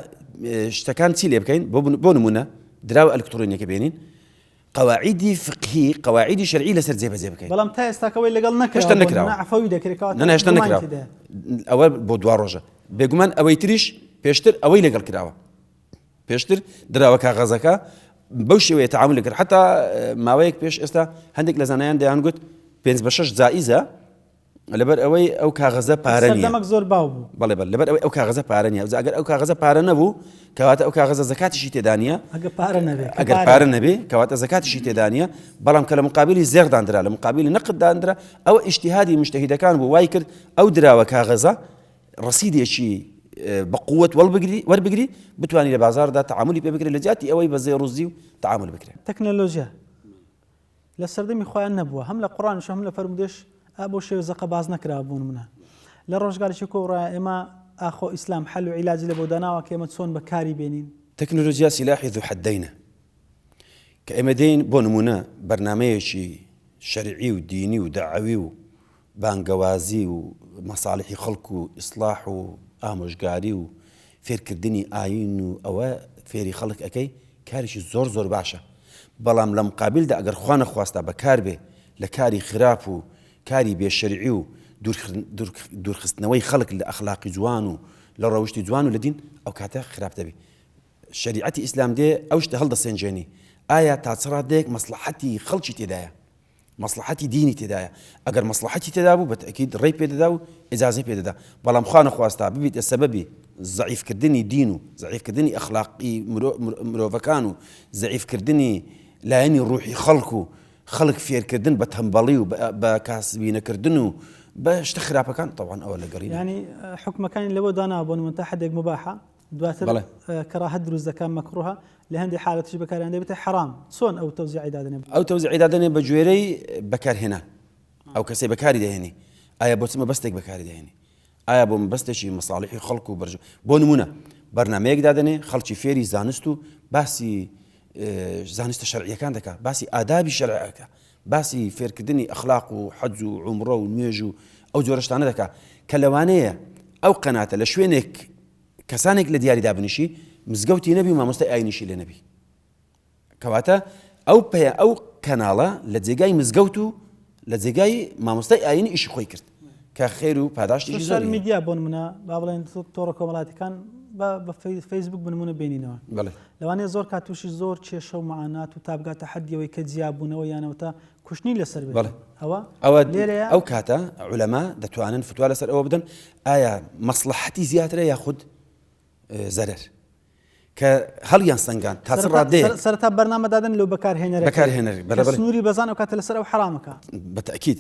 شتەکان چی لێ بکەین بۆ نمونە دراوە ئەلکترۆنیەکە بێنین قواعیدی فقهی قواعیدی شەرعی لەسەر جێبەجێ بکەین بەڵام تا ئێستاکەوەی لەگەڵ نەکرا هێشتا نەکراوە عەفوی دەکرێت کەواتە نە هێشتا نەکراوە ئەوە بۆ دوا ڕۆژە بێگومان ئەوەی تریش پێشتر ئەوەی لەگەڵ کراوە پێشتر دراوە کاغەزەکە بەو شێوەیە تەعامولی کرد حتا ماوەیەک پێش ئێستا هەندێک لە زانایان دەیان گوت پێنج بە شەش جائیزە لەبەر ئەوەی ئەو کاغەزە پارە نییە سەردەمەک زۆر باو بوو بەڵێ بەڵێ لەبەر ئەوەی ئەو کاغەزە پارە نییە ئەگەر ئەو کاغەزە پارە نەبوو کەواتە ئەو کاغەزە زەکاتیشی تێدا نییە ئەگەر پارە نەبێ ئەگەر پارە نەبێ کەواتە زەکاتیشی تێدا نییە بەڵام کە لە مقابلی زێڕ داندرا لە مقابلی نەقد داندرا ئەوە ئیجتیهادی مجتهیدەکان بوو وای کرد ئەو دراوە کاغەزە ڕەسیدێکی بە قوت وەڵبگری وەربگری بتوانی لە بازاردا تەعامولی پێ بکرێت لە جیاتی ئەوەی بە زێڕ و زیو تەعامول بکرێت. تەکنەلۆژیا لە سەردەمی خۆیان نەبووە هەم لە قوڕانیش هەم لە فەرموودەش ئا بەو شێوە زەقە باس نەکراوە بۆ نمونە لە ڕۆژگارێکی کۆڕا ئێمە ئاخۆ ئیسلام حەل و عیلاجی لە بۆ داناوە کە ئێمە چۆن بەکاری بێنین؟ تەکنەلۆژیا سیلاحی ذو حدینە کە ئێمە دێین بۆ نمونە بەرنامەیەکی شەرعی و دینی و دەعەوی و بانگەوازی و مەساڵحی خەڵک و ئیسڵاح و ئامۆژگاری و فێرکردنی ئایین و ئەوە فێری خەڵک ئەکەی کارێکی زۆر زۆر باشە بەڵام لە مقابلدا ئەگەر خوا نەخواستە بەکار بێ لە کاری خراپ و کاری بێ شەرعی و دوورخستنەوەی خەڵک لە ئەخلاقی جوان و لە ڕەوشتی جوان و لە دین ئەو کاتە خراپ دەبی شەریعەتی ئیسلام دێ ئەو شتە هەڵدەسێنجێنی ئایا تا چ ڕادەیەک مەسڵەحەتی خەڵکی تێدایە مەسڵەحەتی دینی تێدایە ئەگەر مەسڵەحەتی تێدا بوو بە تەئکید ڕێی پێ دەدا و ئیجازەی پێ دەدا بەڵام خوا نەخواستە ببیتە سەبەبی زەعیف کردنی دین و زەعیف کردنی ئەخلاقی مرۆڤەکان و زەعیف کردنی لایەنی ڕوحی خەڵک و خەڵک فێرکردن بە تەمبەڵی و بە کاسبی نەکردن و بە شتە خراپەکان تەوان ئەوە لەگەڵی ینی حکومەکانی لەوە دانا بۆ نمونە تا حدێک مباحە دواتر کەراهەت دروست دەکات مەکروهە لە هەندێک حالەتیش بەکاریان دەبێتە حەرام چۆن ئەو تەوزیعی دادەنێ؟ ئەو تەوزیعی دادەنێ بە گوێرەی بەکارهێنان ئەو کەسەی بەکاری دەهێنی ئایا بۆ چ مەبەستێک بەکاری دەهێنی ئایا بۆ مەبەستێکی مەساڵحی خەڵک و بەرژ بۆ نمونە بەرنمەیەک دادەنێ خەڵکی فێری زانست و باسی زانستە شەرعیەکان دەکات باسی ئادابی شەرعەکە باسی فێرکردنی ئەخلاق و حەج و عومڕە و نوێژ و ئەو جۆرە شتانە دەکات کە لەوانەیە ئەو قەناتە لە شوێنێک کەسانێک لە دیاری دابنیشی مزگەوتی نەبی و مامۆستای ئاینیشی لێ نەبی کەواتە ئەو پێ ئەو کەناڵە لە جێگای مزگەوت و لە جێگای مامۆستای ئاینی ئیشی خۆی کرد کە خێر و پاداشتێکی زۆری هەیە. میدیا بۆ نمونە با بڵێن تۆڕە کۆمەڵاتیەکان بە فەیسبوک بنمونە بێنینەوە لەوانەیە زۆر کات تووشی زۆر کێشە و معانات و تا بگاتە حەدیەوەی کە جیابوونەوە یانەوەتا کوشتنی لەسەر بێت ئەوە ئەوە لێرەیە ئەو کاتە عولەما دەتوانن فتوا لەسەر ئەوە بدەن ئایا مەسڵەحەتی زیاترە یاخود زەرەر کە هەڵیان سەنگان تا چ ڕادەیەک سەرەتا بەرنامە دادەن لەو بەکارهێنەرە بەکارهێنەر بەڵێ بەڵێ سنووری بەزان ئەو کاتە لەسەر ئەو حەرامەکە بە تەئکید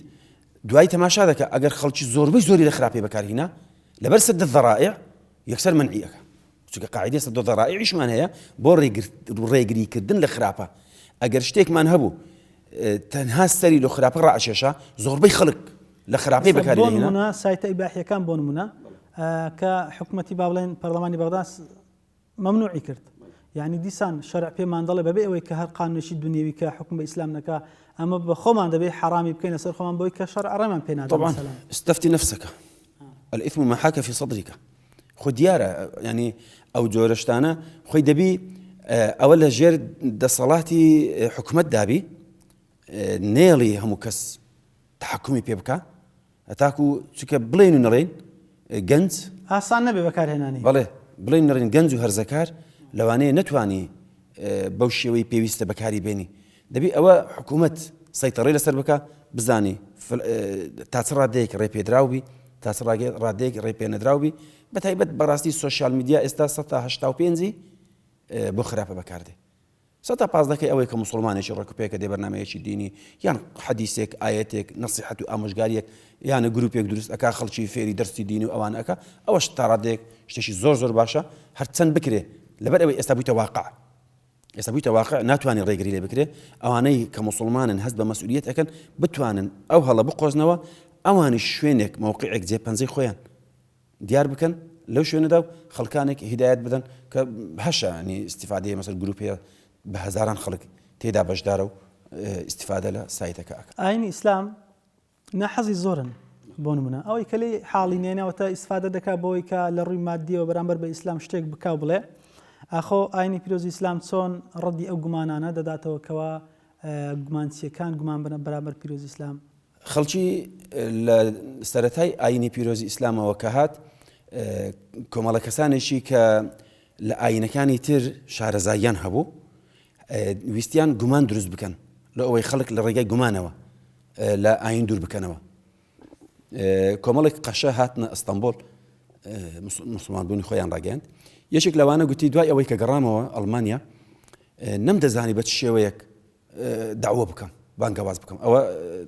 دوایی تەماشا دەکا ئەگەر خەڵکی زۆربەی زۆری لە خراپی بەکارهینا لەبەر سد الذرائع یەکسەر مەنعی ئەکا. چونکە قاعدەی سەد ذەرائعیشمان هەیە بۆ ڕێگریکردن لە خراپە. ئەگەر شتێکمان هەبوو تەنها سەری لە خراپە ڕائەکێشا، زۆربەی خەڵک لە خراپەی بەکاری دەهێنا. بۆ نمونە سایتە ئیباحیەکان بۆ نمونە کە حکومەتی با بڵێن پەرلەمانی بەغدا مەمنوعی کرد یعنی دیسان شەرع پێمان دەڵێ بەبێ ئەوەی کە هەر قانونێکی دنیوی کە حکم بە ئیسلام نەکا ئەمە بە خۆمان دەبێ حەرامی بکەینە سەر خۆمان بۆی کە شەرع ڕێمان پێ نادا طبعا استفتی نفسك الإثم ما حاك في صدرك خۆ دیارە ینی ئەو جۆرە شتانە خۆی دەبی ئەوە لە ژێر دەسەڵاتی حکومت دابی نێڵی هەموو کەس تحکمی پێ بکە هەتاکو چکە بڵێن و نەڵێن گەنج ئاسان نەبێ بەکارهێنانی بەڵێ بڵێن نەڕین گەنج و هەرزەکار لەوانەیە نەتوانی بەو شێوەی پێویستە بەکاری بێنی دەبی ئەوە حکوومەت سەیتەڕی لەسەر بکە بزانی تا چ ڕادەیەک ڕێپێدراو بی تا چ ڕادەیەک ڕێپێنەدراو بی بە تایبەت بەڕاستی سۆشیال میدیا ئێستا 185 بۆ خراپە بەکاردێ سەتا پازدەکەی ئەوەی کە موسڵمانێکی ڕێک و پێکە دێ بەرنامەیەکی دینی یان حەدیسێک ئایەتێک نەسیحەت و ئامۆژگاریەک یانە گروپێک دروست ئەکا خەڵکی فێری دەرسی دینی و ئەوان ئەکا ئەوەش تا ڕادەیەک شتێکی زۆر زۆر باشە هەرچەند بکرێ لەبەر ئەوەی ئێستا بوویتە واقع ئێستا بوویتە واقع ناتوانانی ڕێگری لێ بکرێ ئەوانەی کە موسڵمانن هەست بە مەسئولیت ئەکەن بتوانن ئەو هەڵە بقۆزنەوە ئەوانیش شوێنێک مەوقعێک جێ پەنجەی خۆیان دیار بکەن لەو شوێنەدا و خەڵکانێک هیدایەت بدەن کە هەشە ینی ئیستیفادەیە مەسەل گروپ هەیە بە هەزاران خەڵک تێدا بەشدارە و ئیستیفادە لە سایتەکە ئەکەن. ئاینی ئیسلام ناحەزی زۆرن بۆ نمونە ئەوەی کە لێی حاڵی نێنەوەتە ئیسفادە دەکا بۆی کە لە ڕووی مادیەوە بەرامبەر بە ئیسلام شتێک بکا و بڵێ ئاخۆ ئاینی پیرۆزی ئیسلام چۆن ڕەدی ئەو گومانانە دەداتەوە کەوا گومانچیەکان گومان بنە بەرامبەر پیرۆزی ئیسلام. خەڵکی لە سەرەتای ئاینی پیرۆزی ئیسلامەوە کە هات کۆمەڵە کەسانێکی کە لە ئاینەکانی تر شارەزاییان هەبوو ویستیان گومان دروست بکەن لە ئەوەی خەڵک لە ڕێگای گومانەوە لە ئاین دوور بکەنەوە کۆمەڵێک قەشە هاتنە ئەستەمبۆل مسلمانبوونی خۆیان ڕاگەیاند یەکێک لەوانە گوتی دوای ئەوەی کە گەڕامەوە ئەڵمانیا نەمدەزانی بە چ شێوەیەک داوە بکەم بانگەواز بکەم ئەوە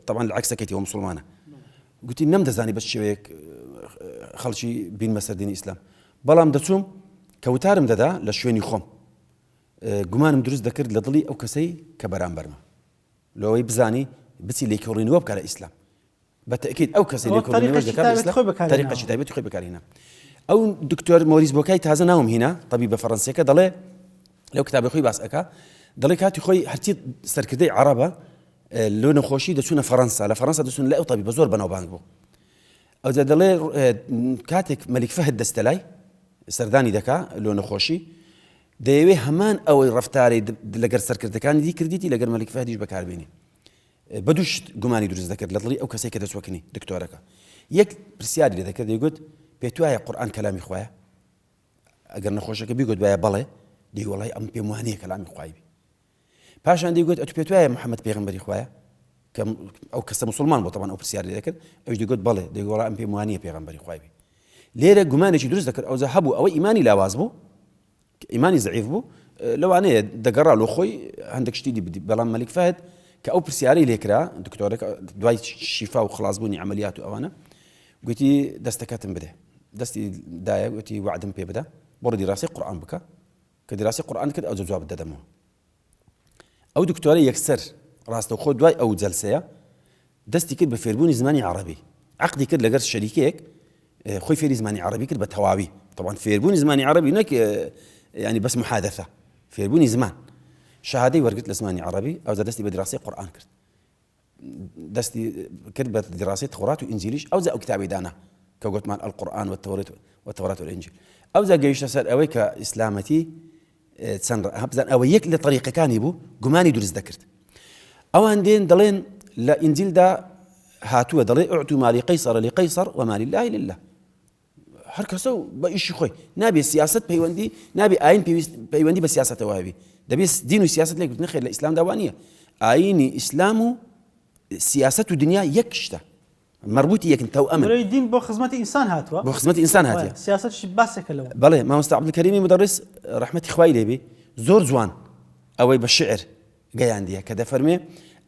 تەوان لە عکسەکەیەوە مسلمانە گوتی نەمدەزانی بە شێوەیەک خەڵکی بینمە سەر دینی ئیسلام بەڵام دەچوم کە وتارم دەدا لە شوێنی خۆم گومانم دروست دەکرد لە دڵی ئەو کەسەی کە بەرامبەرمە لەوەی بزانی بچی لێکۆڵینەوە بکە لە ئیسلام بە تەئکید ئەو کەسەی لێکۆڵینەوەش دەکات لە ئیسلام تەریقەکی تایبەتی خۆی بەکارهێنا ئەو دکتۆر مۆریس بۆکای تازە ناوم هینا طبیبە فەڕەنسیەکە دەڵێ لەو کتابی خۆی باس ئەکا دەڵێ کاتی خۆی هەرچی سەرکردەی عەرەبە لۆ نەخۆشی دەچوونە فەڕەنسا لە فەڕەنسا دەچوون لە ئەو طبیبە زۆر بەناوبانگ بوو ئەوجا دەڵێ کاتێک مەلیک فەهد دەستە لای سەردانی دەکا لۆ نەخۆشی دەیەوێ هەمان ئەوەی ڕفتاری لەگەر سەرکردەکانی دی کردیتی لەگەر مەلیک فەهدیش بەکاربێنی بە دوو شت گومانی دروست دەکرد لە دڵی ئەو کەسەی کە دەچوەکنی دکتۆرەکە یەک پرسیاری لێ دەکرد دەیگوت پێت وایە قورئان کەلامی خوایە ئەگەر نەخۆشەکە بیگوت وایە بەڵێ دی وەڵای ئەم پێم وانەیە کەلامی خوای بی پاشان دەیگوت ئەتو پێت وایە محەممەد پێغەمبەری خوایە کە ئەو کەسە مسلمان بۆ تەوان ئەو پرسیاری لێ دەکرد ئەوش دەگوت بەڵێ دەیگوت ئەم پێم وانییە پێغەمبەری خوای بی لێرە گومانێکی دروست دەکرد ئەوجا هەبوو ئەوە ئیمانی لاواز بوو ئیمانی زەعیف بوو لەوانەیە دەگەڕا لۆ خۆی هەندێک شتی دی بدی بەڵام مەلیک فەهد کە ئەو پرسیارەی لێکرا دکتۆرەکە دوای شیفا و خلاصبوونی عملیات و ئەوانە گوتی دەستەکەتم بدە دەستی دایە گوتی وعدم پێ بدە بڕۆ دیراسی قورئان بکە کە دیراسی قورئان کرد ئەو جوابت دەدەمەوە ئەو دکتۆرە یەکسەر ڕاستەوخۆ دوای ئەو جەلسەیە دەستی کرد بە فێربوونی زمانی عەڕەبی عەقدی کرد لەگەر شەریکەیەک خۆی فێری زمانی عەڕەبی کرد بە تەواوی طبعا فێربوونی زمانی عەڕەبی نەک ینی بەس محادثە فێربوونی زمان شەهادەی وەرگرت لە زمانی عەڕەبی ئەوجا دەستی بە دراسی قورئان کرد دەستی کرد بە دراسی تەورات و ئینجیلیش ئەوجا ئەو کتابی دانا کە گوتمان القرآن والتوراة والتوراة والإنجيل ئەوجا گەیشتە سەر ئەوەی کە ئیسلامەتی چەند بزان ئەوە یەک لە تەریقەکانی بوو گومانی دروست دەکرد ئەوان دێن دەڵێن لە ئینجیلدا هاتووە دەڵێ اعطوا ما لقيصر لقيصر وما لله لله هەر کەسە و بە ئیشی خۆی نابێ سیاست پەیوەندی نابێ ئاین پێویست پەیوەندی بە سیاستەوە هەبی دەبێت دین و سیاست لێک نەخێر لە ئیسلامدا وانە ئاینی ئیسلام و سیاست و دنیا یەک شتە مەربوتی یەکن تەوئەمن. مرۆی دین بۆ خزمەتی ئینسان هاتووە. بۆ خزمەتی ئینسان هاتیە. سیاسەتیش باسێکە لەوە. بەڵێ مامۆستا عەبدولکەریمی مودەڕیس ڕەحمەتی خوای لێ بی زۆر جوان ئەوەی بە شیعر گەیاندیە کە دەفەرمێ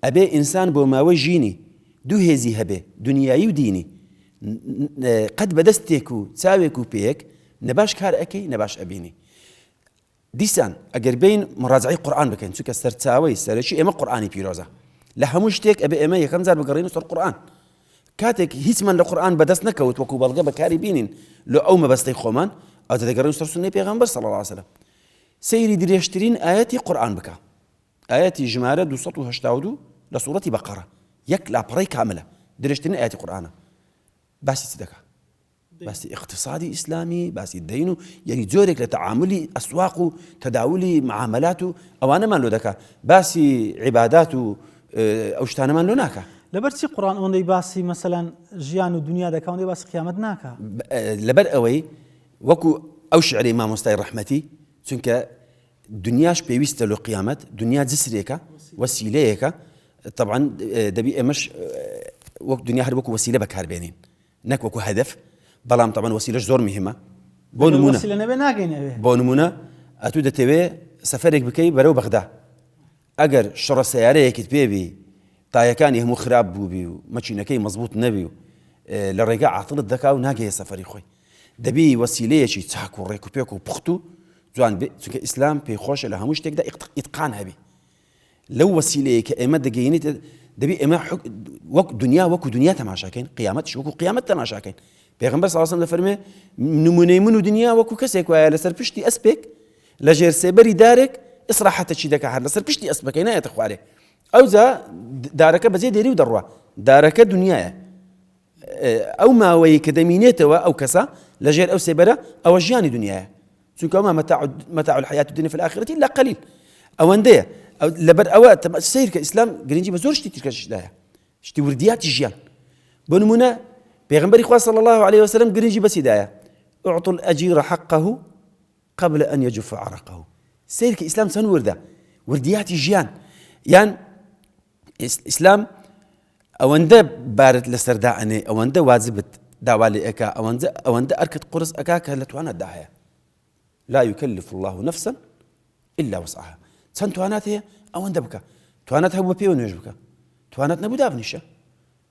ئەبێ ئینسان بۆ ماوەی ژینی دوو هێزی هەبێ دونیایی و دینی قەت بە دەستێک و چاوێک و پێیەک نە باش کار ئەکەی نە باش ئەبینی. دیسان ئەگەر بێین مڕاجعەی قورئان بکەین چونکە سەرچاوەی سەرەکی ئێمە قورئانی پیرۆزە لە هەموو شتێک ئەبێ ئێمە یەکەم جار بگەڕێین سەر قورئان کاتێک هیچمان لە قورئان بەدەست نەکەوت وەکو بەڵگە بەکاری بینین لە ئەو مەبەستەی خۆمان ئەو دەگەڕێن سەر سوننەی پێغەمبەر صلی الله علیه وسلم سەیری درێژترین ئایەتی قورئان بکە ئایەتی ژمارە 282 لە سوڕەتی بەقەڕە یەک لاپەڕەی کاملە درێژترین ئایەتی قورئانە باسی چ دەکا باسی ئیقتسادی ئیسلامی، باسی دەین و یەنی جۆرێک لە تەعامولی ئەسواق و تەداولی معامەلات و ئەوانەمان لۆ دەکا، باسی عیبادات و ئەو شتانەمان لۆ ناکا. لەبەر چی قوڕئان ئەوەندەی باسی مەسەلەن ژیان و دونیا دەکا ئەوەندەی باسی قیامەت ناکا؟ لەبەر ئەوەی وەکو ئەو شعرەی مامۆستای ڕەحمەتی، چونکە دونیاش پێویستە لۆ قیامەت، دونیا جسرێکە، وەسیلەیەکە، تەبعەن دەبی ئێمەش وەک دونیا هەر وەکو وەسیلە بەکار بێنین. نەک وەکو هەدەف بەڵام تەبەن وەسیلەش زۆر مهمە بۆ نمونە وەسیلە نەبێ ناگەین ئەوێ بۆ نمونە ئەتوو دەتەوێ سەفەرێک بکەی بەرەو بەغدا ئەگەر شڕە سیارەیەکت پێبی تایەکانی هەموو خراپ بووبی و مەچینەکەی مەزبوط نەبی و لە ڕێگا عاتڵت دەکا و ناگەیە سەفەری خۆی دەبی وەسیلەیەکی چاک و ڕێک و پێک و پوخت و جوان بێ چونکە ئیسلام پێی خۆشە لە هەموو شتێکدا ئیتقان هەبی لەو وەسیلەیە کە ئێمە دەگەینێت دەبی ئێمە وەک دنیا وەکو دنیا تەماشاکەین قیامەتش وەکو قیامەت تەماشاکەین پێغمبەر صلی الله علیه دەفەرمێ نمونەی من و دنیا وەکو کەسێک وایە لەسەر پشتی ئەسپێک لە ژێر سێبەری دارێک ئیسراحەتەکی دەکا هەر لەسەر پشتی ئەسپەکەی نایەتە خوارێ ئەوجا دارەکە بەجێ دێری و دەڕوا دارەکە دنیاە ئەو ماوەیە کە دەمینێتەوە ئەو کەسە لەژێر ئەو سێبەرە ئەوە ژیانی دنیاە چونکە وما متاع متاع الحیاة الدنیا فی الآخرة الا قلیل ئەوەندەیە لەبەر ئەوە سەیر کە ئیسلام گرنگی بە زۆر شتی ترکەش دایە شتی وردیاتی ژیان بۆ نمونە پێغمبەری خوا صلی الله عليه وسلم گرنگی بەسی دایە اعطوا الأجير حقه قبل أن يجف عرقه سەیر کە ئیسلام چەند وردە وردیاتی ژیان یان ئیسلام ئەوەندە بارت لەسەر دائەنێ ئەوەندە واجبت داوا لێ ئەکا ئەوەندە ئەوەندە ئەرکت قورس ئەکا کە لە تواناتدا هەیە لا يكلف الله نفسا إلا وسعها چەند توانات هەیە ئەوەندە بکە توانات هەبوو پێوە نوێژ بکە توانات نەبوو دابنیشە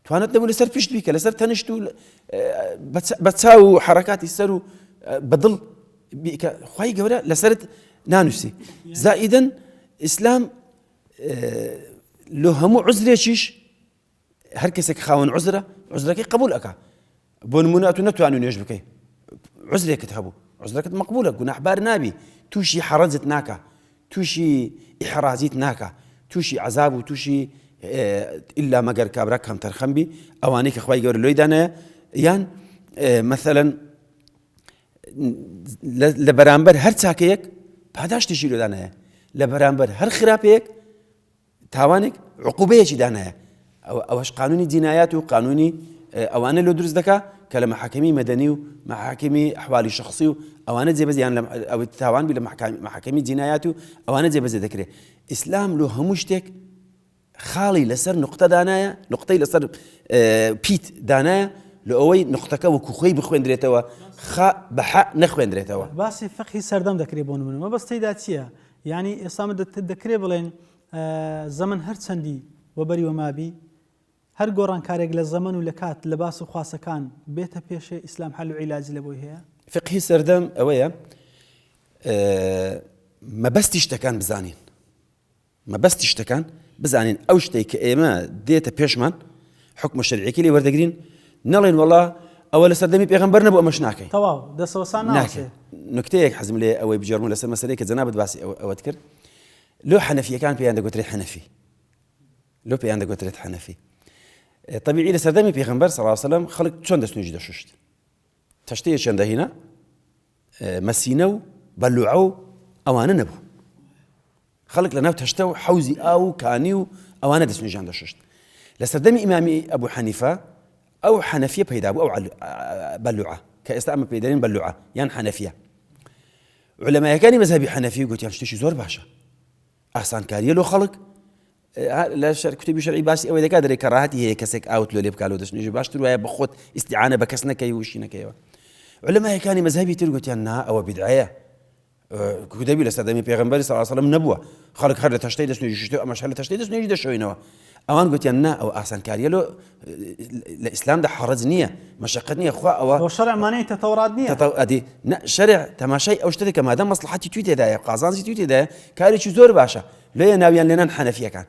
توانات نەبوو لەسەر پشت بیکە لەسەر تەنیشت و بە چاو و حرەکاتی سەر و بەدڵ بیکە خی گەورە لەسرت نانووسی زائیدن ئیسلام لۆ هەموو عوزرێکیش هەر کەسێک خاوەن عوزرە عوزرەکەی قبول ئەکا بۆ نمونە ئەتو نەتوانی نوێژ بکەی عوزرێکت هەبوو عوزرەکەت مەقبولە گوناحبار نابی تووشی حەڕەجت ناکا تووشی ئیحراجیت ناکا تووشی عذاب و تووشی ئللا مەگەر کابرا کەم تەرخەم بی ئەوانەی کە خوای گەورە لۆی دانایە یان مەثەلەن لە بەرامبەر هەر چاکەیەک پاداشتێکی لۆدانایە لە بەرامبەر هەر خراپەیەک تاوانێک عقوبەیەکی دانایە ئەوەش قانونی جینایات و قانونی ئەوانە لۆ دروست دەکا کە لە محاکمی مەدەنی و محاکمی ئەحوالی شخصی و ئەوانە جێبەجێیان لە ئەوەی تاوان بی لە محاکمی جینایات و ئەوانە جێبەجێ دەکرێت ئیسلام لۆ هەموو شتێک خاڵی لەسەر نوقتە دانایە، نوقتەی لەسەر پیت دانایە، لە ئەوەی نوقتەکە وەکو خۆی بخوێندرێتەوە، خا بە حە نەخوێندرێتەوە. باسی فقهی سەردەم دەکرێ بۆ نمونە مەبەست تێیدا چییە؟ یانی ئێستا من دەکرێ بڵێن زەمەن هەر چەندی وەبەری وەمابی هەر گۆڕانکارێک لە زەمەن و لە کات لە باس و خواسەکان بێتە پێشێ ئیسلام حەل و عیلاجی لە بۆی هەیە؟ فقهی سەردەم ئەوەیە مەبەستی شتەکان بزانین. مەبەستی شتەکان بزانین ئەو شتەی کە ئێمە دێتە پێشمان حکمە شەرعیەکەی لێ وەردەگرین نەڵێن وەڵا ئەوە لە سەردەمی پێغەمبەر نەبوو ئەمەش ناکەین تەواو دەسەوەسان ناکەین نکتەیەک حەزم لێ ئەوەی بگێڕم لەسەر مەسەلەی کە جەنابت باسی ئەوەت کرد لۆ حەنەفیەکان پێیان دەگوترێت حەنەفی لۆ پێیان دەگوترێت حەنەفی طبیعی لە سەردەمی پێغەمبەر صلی الله علیه وسلم خەڵک چۆن دەستنوێژی دەشوشت تەشتەیەکیان دەهینا مەسینە و بەلوعە و ئەوانە نەبوو خەڵک لەناو تەشتە و حەوزی ئاو و کانی و ئەوانە دەستنوێژیان دەشوشت. لە سەردەمی ئیمامی ئەبوو حەنیفە ئەو حەنەفیە پەیدا بوو ئەو بەلوعە کە ئێستا ئەمە پێی دەرێن بەلوعە یان حەنەفیە. علەمایەکانی مەزهەبی حەنەفی گوتیان شتێکی زۆر باشە ئاسانکاریە لۆ خەڵک لە شەر کتێبی شەرعی باسی ئەوەی دەکات دەرێ کەراهەتی هەیە کەسێک ئاوت لۆ لێ بکا لۆ دەستنوێژی باشتر وایە بە خۆت ئیستیعانە بە کەس نەکەی وشی نەکەیەوە علەمایەکانی مەزهەبی تر گوتیان نا ئەوە بیدعەیە. دەبی لە سەردەمی پێغەمبەری صلی الله علیه و نەبووە خەڵک هەر لە تەشتەی دەست نوێژی شتەوە ئەمەش هەر لە تەشتەی دەست نوێژی دەشۆینەوە ئەوان گوتیان نا ئەو ئاسانکاریە لۆ لە ئیسلامدا حەڕەج نییە مەشقت نییە خوا ئەوە بۆ شەرع مانای تەتەورات نییە ئەدی شەرع تەماشای ئەو شتێک کە مادەم مەسلحەتی توی تێدایە قازانجی توی تێدایە کارێکی زۆر باشە لێ ناویان لێنان حەنەفیەکان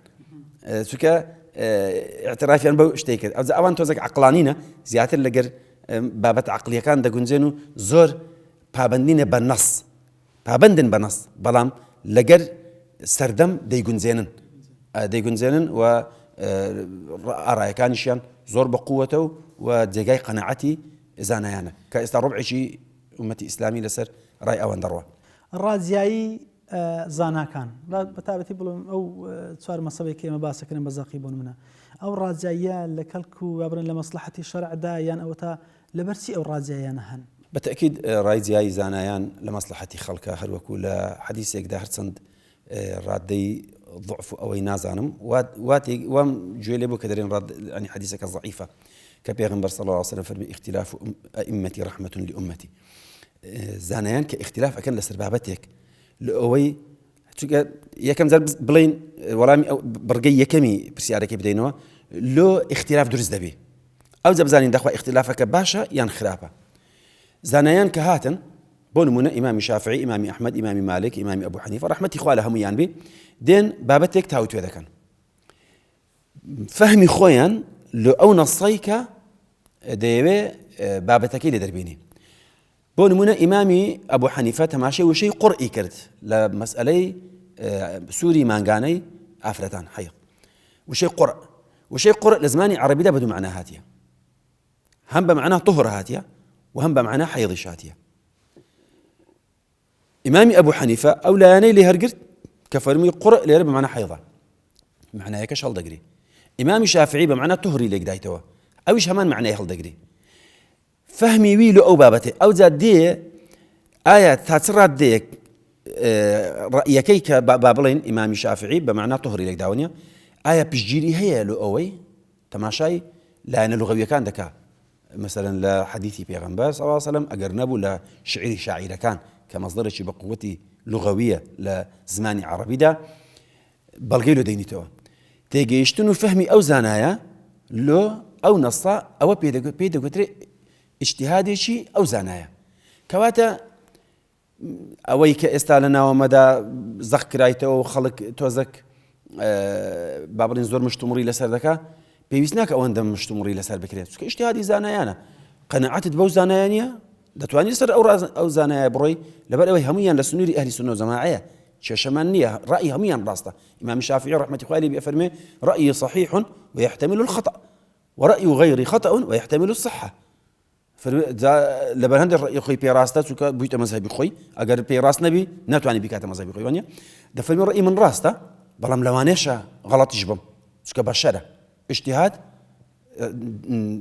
چونکە اعترافیان بەو شتێک کرد ئەوجا ئەوان تۆزێک عقلانینە زیاتر لەگەر بابەت عقلیەکان دەگونجێن و زۆر پابەندینە بە نەس پابەندن بە نەس بەڵام لەگەر سەردەم دەیگونجێنن دەیگونجێنن و ئارایەکانیشیان زۆر بە قووەتە و و جێگای قەنەعەتی زانایانە کە ئێستا ڕبعێکی ئومەتی ئیسلامی لەسەر ڕای ئەوان دەڕوە. ڕاجیایی زاناکان بە تابەتی بڵێم ئەو چوار مەسەبەی کە ئێمە باسەکەن بە زەقی بۆ نمونە ئەو ڕاجیاییە لە کەڵک و وابرن لە مەسلحەتی شەرعدا یان ئەوەتا لەبەر چی ئەو ڕاجیاییانە هەن؟ بە تەئکید ڕای جیای زانایان لە مەسڵەحەتی خەڵکە هەروەکو لە حەدیسێکدا هەرچەند ڕادەی ضعف و ئەوەی نازانم وام گوێ لێ بوو کە دەرێن ڕاد ینی حەدیسەکە ضعیفە کە پێغەمبەر صلی الله علیه وسلم فەرمی اختلاف ئەئمەتی رحمة لأمتي زانایان کە اختلاف ئەکەن لەسەر بابەتێک لە ئەوەی چونکە یەکەم جار بڵین وەڵامی ئەو بڕگەی یەکەمی پرسیارەکەی بدەینەوە لۆ اختلاف دروست دەبێ ئەوجا بزانین دەخوا ئیختلافەکە باشە یان خراپە. زانایان کە هاتن بۆ نمونە ئیمامی شافعی ئیمامی ئەحمەد ئیمامی مالک ئیمامی ئەبو حەنیفە ڕەحمەتی خوا لە هەموویان بێ دێن بابەتێک تاوتوێ دەکەن فەهمی خۆیان لە ئەو نەسەی کە دەیەوێ بابەتەکەی لێ دەربینی بۆ نمونە ئیمامی ئەبو حەنیفە تەماشای وشەی قڕی کرد لە مەسئلەی سووری مانگانەی ئافرەتان حەیض وشەی قڕ وشەی قڕ لە زمانی عەرەبیدا بە دوو مەعنا هاتیە هەم بە مەعنا طهر هاتیە و هەم بە مەعنا حەیضیش هاتیە ئیمامی ئەبو حەنیفە ئەو لایەنەی لێ هەرگرت کە فەرمووی قڕ لێرە بە مەعنا حەیضە معنایەکەش هەڵدەگری ئیمامی شافعی بە مەعنا طهری لێکدایتەوە ئەویش هەمان معنای هەڵدەگری فەهمی وی لۆ ئەو بابەتەی ئەوجا دێ ئایا تا چ ڕاددەیەک ڕەئیەکەی کە با بڵێن ئیمامی شافعی بە مەعنا طهری لێکداوە نیە ئایا پشتگیری هەیە لۆ ئەوەی تەماشای لایەنە لغەویەکان دەکا مثلا لە حەدیثی پێغەمبەر صلی الله علیه وسلم ئەگەر نەبوو لە شعری شاعیرەکان کە مەصدرێکی بە قوتی لغەویە لە زمانی عەڕەبیدا بەڵگەی لۆ دەینیتەوە. تێگەیشتن و فەهمی ئەو زانایە لۆ ئەو نەسە ئەوە پێی دەگوترێ ئیجتیهادێکی ئەو زانایە. کەواتە ئەوەی کە ئێستا لە ناوەمەدا زەق کرایتەوە و خەڵک تۆزەک با بڵێن زۆر مشتومڕی لەسەر دەکا پێویست ناکە ئەوەندە مشتومڕی لەسەر بکرێت چونکە ئیجتیهادی زانایانە قەناعەتت بەو زانایە نییە دەتوانانی سەر ئەو ئەو زانایە بڕۆی لەبەر ئەوەی هەمویان لە سنووری ئەهلی سوننە و جەماعەیە کێشەمان نییە ڕأی هەمویان ڕاستە ئیمامی شافعی ڕەحمەتی خوای لێ بێ فەرمێ رأيي صحيح ويحتمل الخطأ ورأي غيري خطأ ويحتمل الصحة لەبەر هەندێک ڕأی خۆی پێ ڕاستە چونکە بوویتە مەزهەبی خۆی ئەگەر پێی ڕاست نەبی ناتوانانی بیکاتە مەزهەبی خۆی وانە دەفەرمی ڕأی من ڕاستە بەڵام لەوانەیەشە غەڵەتیش بم چونکە بەشەرە اجتهاد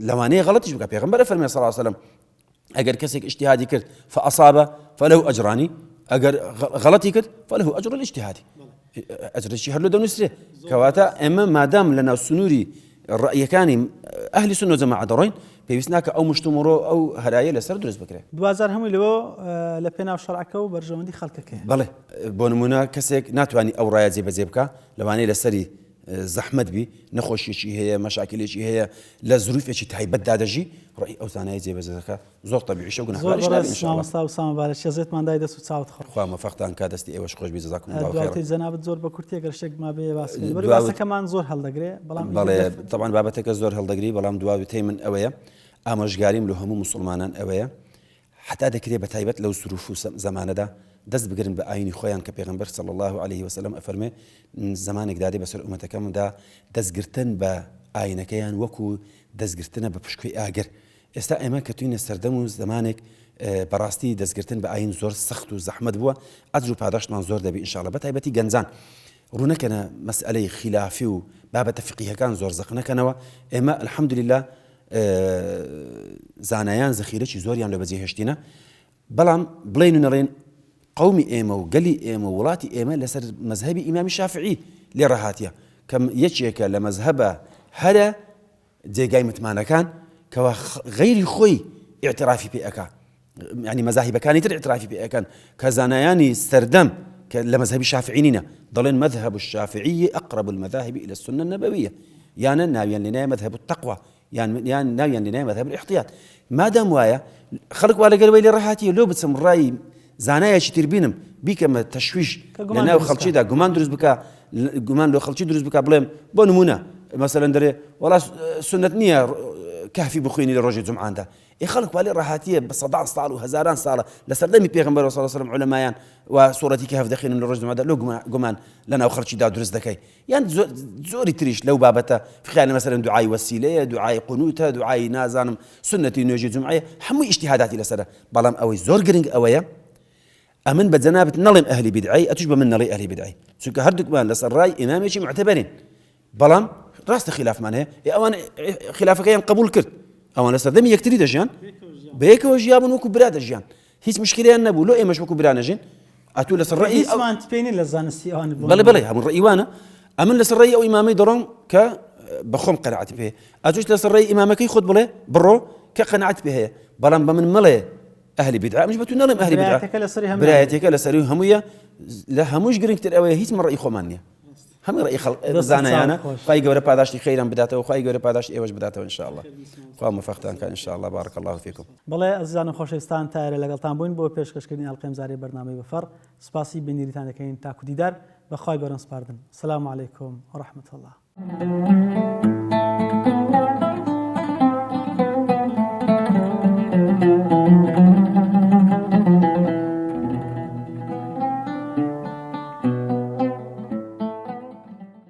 لەوانەیە غەڵەتیش بکە پێغەمبەر فەرمی صلی الله علیه وسلم ئەگەر کەسێک اجتهادی کرد فأصاب فله أجران ئەگەر غەڵەتی کرد فله أجر الاجتهاد ئەجرێکی هەر لۆ دەنووسرێ کەواتە ئێمە مادام لە ناو سنووری ڕەئیەکانی ئەهلی سوننە و جەماعە دەڕۆین پێویست ناکە ئەو مشتومڕۆ ئەو هەرایە لەسەر دروست بکرێت. دواجار هەمووی لەوە لە پێناو شەرعەکە و بەرژەوەندی خەڵکەکەیە. بەڵێ بۆ نمونە کەسێک ناتوانانی ئەو ڕایە جێبەجێ بکا لەوانەیە لەسەری زەحمەت بی نەخۆشیەکی هەیە مەشاکلێکی هەیە لە زروفێکی تایبەتدا دەژی ڕێی ئەو زانایە جێبەجێ دەکا زۆر تەبیعیشە و گوناهباریش نابی ان شاء الله. زۆر بەڕێز مامۆستا ئوسامە بارەچی ئەزێتمان دای دەست و چاوت خۆش. خوا مەفەقتان کا دەستی ئێوەش خۆش بی جزاکم اللە خیرا. دواوتەی جەنابت زۆر بە کورتی ئەگەر شتێک مابێ باس کەین لەبەر باسەکەمان زۆر هەڵدەگرێ بەڵام بەڵێ تەبعەن بابەتەکە زۆر هەڵدەگری بەڵام دواوتەی من ئەوەیە ئامۆژگاریم لۆ هەموو موسڵمانان ئەوەیە حتا دەکرێ بە تایبەت لەو سروف و زەمانەدا دەست بگرن بە ئاینی خۆیان کە پێغەمبەر صلی اللە علیه وسلم ئەفەرمێ زەمانێک دادێ بەسەر ئومەتەکەمدا دەستگرتن بە ئاینەکەیان وەکو دەستگرتنە بە پشکۆی ئاگر ئێستا ئێمە کەتوینە سەردەم و زەمانێک بەڕاستی دەستگرتن بە ئاین زۆر سەخت و زەحمەت بووە ئەجر و پاداشتمان زۆر دەبی ان شاء اللە بە تایبەتی گەنجان ڕوونەکەنە مەسئلەی خیلافی و بابەتە فقیهەکان زۆر زەق نەکەنەوە ئێمە الحمدلله زانایان زەخیرەکی زۆریان لە بەجێهێشتینە بەڵام بڵێن و نەڵێن قومی ئێمە و گەلی ئێمە و وڵاتی ئێمە لەسەر مەزهەبی ئیمامی شافعی لێ ڕاهاتیە کە یەکێکە لە مەزهەبە هەرە جێگای متمانەکان کەوا غەیری خۆی ئیعترافی پێ ئەکا. یعنی مەزاهیبەکانی تر اعترافی پێ ئەکەن کە زانایانی سەردەم کە لە مەزهەبی شافعی نینە دەڵێن مذهب الشافعی اقرب المذاهب الى السنة النبوية یانە ناویان لێنایە مذهب التقوى یان یان ناویان لێنایە مذهب الاحتیاط مادام وایە خەڵک وا لەگەر وەی لێ ڕەهاتیە لۆ بچم ڕای زانایەکی تر بینم بیکەمە تەشویش لە ناو خەڵکیدا گومان دروست بکە گومان لۆ خەڵکی دروست بکە بڵێم بۆ نمونە مەسەلەن دەرێ وەڵا سنت نییە کەفی بخوێنی لە ڕۆژی جمعاندا ئێ خەڵک وا لێ ڕاهاتیە بە سەدان ساڵ و هەزاران ساڵە لە سەردەمی پێغەمبەر صلی الله علیه و سلم عولەمایان و سوڕەتی کەهف دەخوێنن لە ڕۆژی جمعەدا لۆ گومان لە ناو خەڵکیدا دروست دەکەی یان زۆری تریش لەو بابەتە فقیانە مەسەلەن دوعای وەسیلەیە دوعای قنوتە دوعای نازانم سنەتی نوێژی جمعەیە هەموو ئیجتیهاداتی لەسەرە بەڵام ئەوەی زۆر گرنگ ئەوەیە ئەمن بە جەنابت نەڵێم ئەهلی بیدعی ئەتوش بە من نەڵێ ئەهلی بیدعی چونکە هەردووکمان لەسەر ڕای ئیمامێکی معتەبەرین بەڵام ڕاستە خلافمان هەیە ئەوان خلافەکەیان قبول کرد ئەوان لە سەردەمی یەکتری دەژیان بەیەکەوە ژیابوون وەکو برا دەژیان هیچ مشکلیان نەبوو لۆ ئێمەش وەکو برا نەژین ئەتوو لەسەر ڕێی ئەوان پێ لە زانستی ئەوان بەڵێ بەڵێ هەموو ڕێیوانە ئەمن لەسەر ڕێی ئەو ئیمامەی دەڕۆم کە بەخۆم قەناعەتی پێ ئەتوش لەسەر ڕێی ئیمامەکەی خۆت بڵێ بڕۆ کە قەناعەت پێ هەیە بەڵام بە من مەڵێ ئەهلی بیدعە ئەمش بە تو نەڵێم ئەهلی بیدعە برایەتەکە لەسەری هەموویە لە هەمووش گرنگتر ئەوەیە هیچ مەڕی خۆمان نییە هەموو ڕێی خەڵ زانایانە خوای گەورە پاداشتی خێران بداتەوە خوای گەورە پاداشتی ئێوەش بداتەوە ان شاء الله خوا موفقتان کات ان شاء الله بارك الله فيكم. بەڵێ ئەزیزان و خۆشەویستان تا ئێرە لەگەڵتان بووین بۆ پێشکەشکردنی ئەڵقەی ئەمجارەی بەرنامەی بەفەڕ سوپاسی بینەریتان دەکەین تاکو دیدار بە خوای گەورەم سپاردن سلام علیکم و رحمة اللە.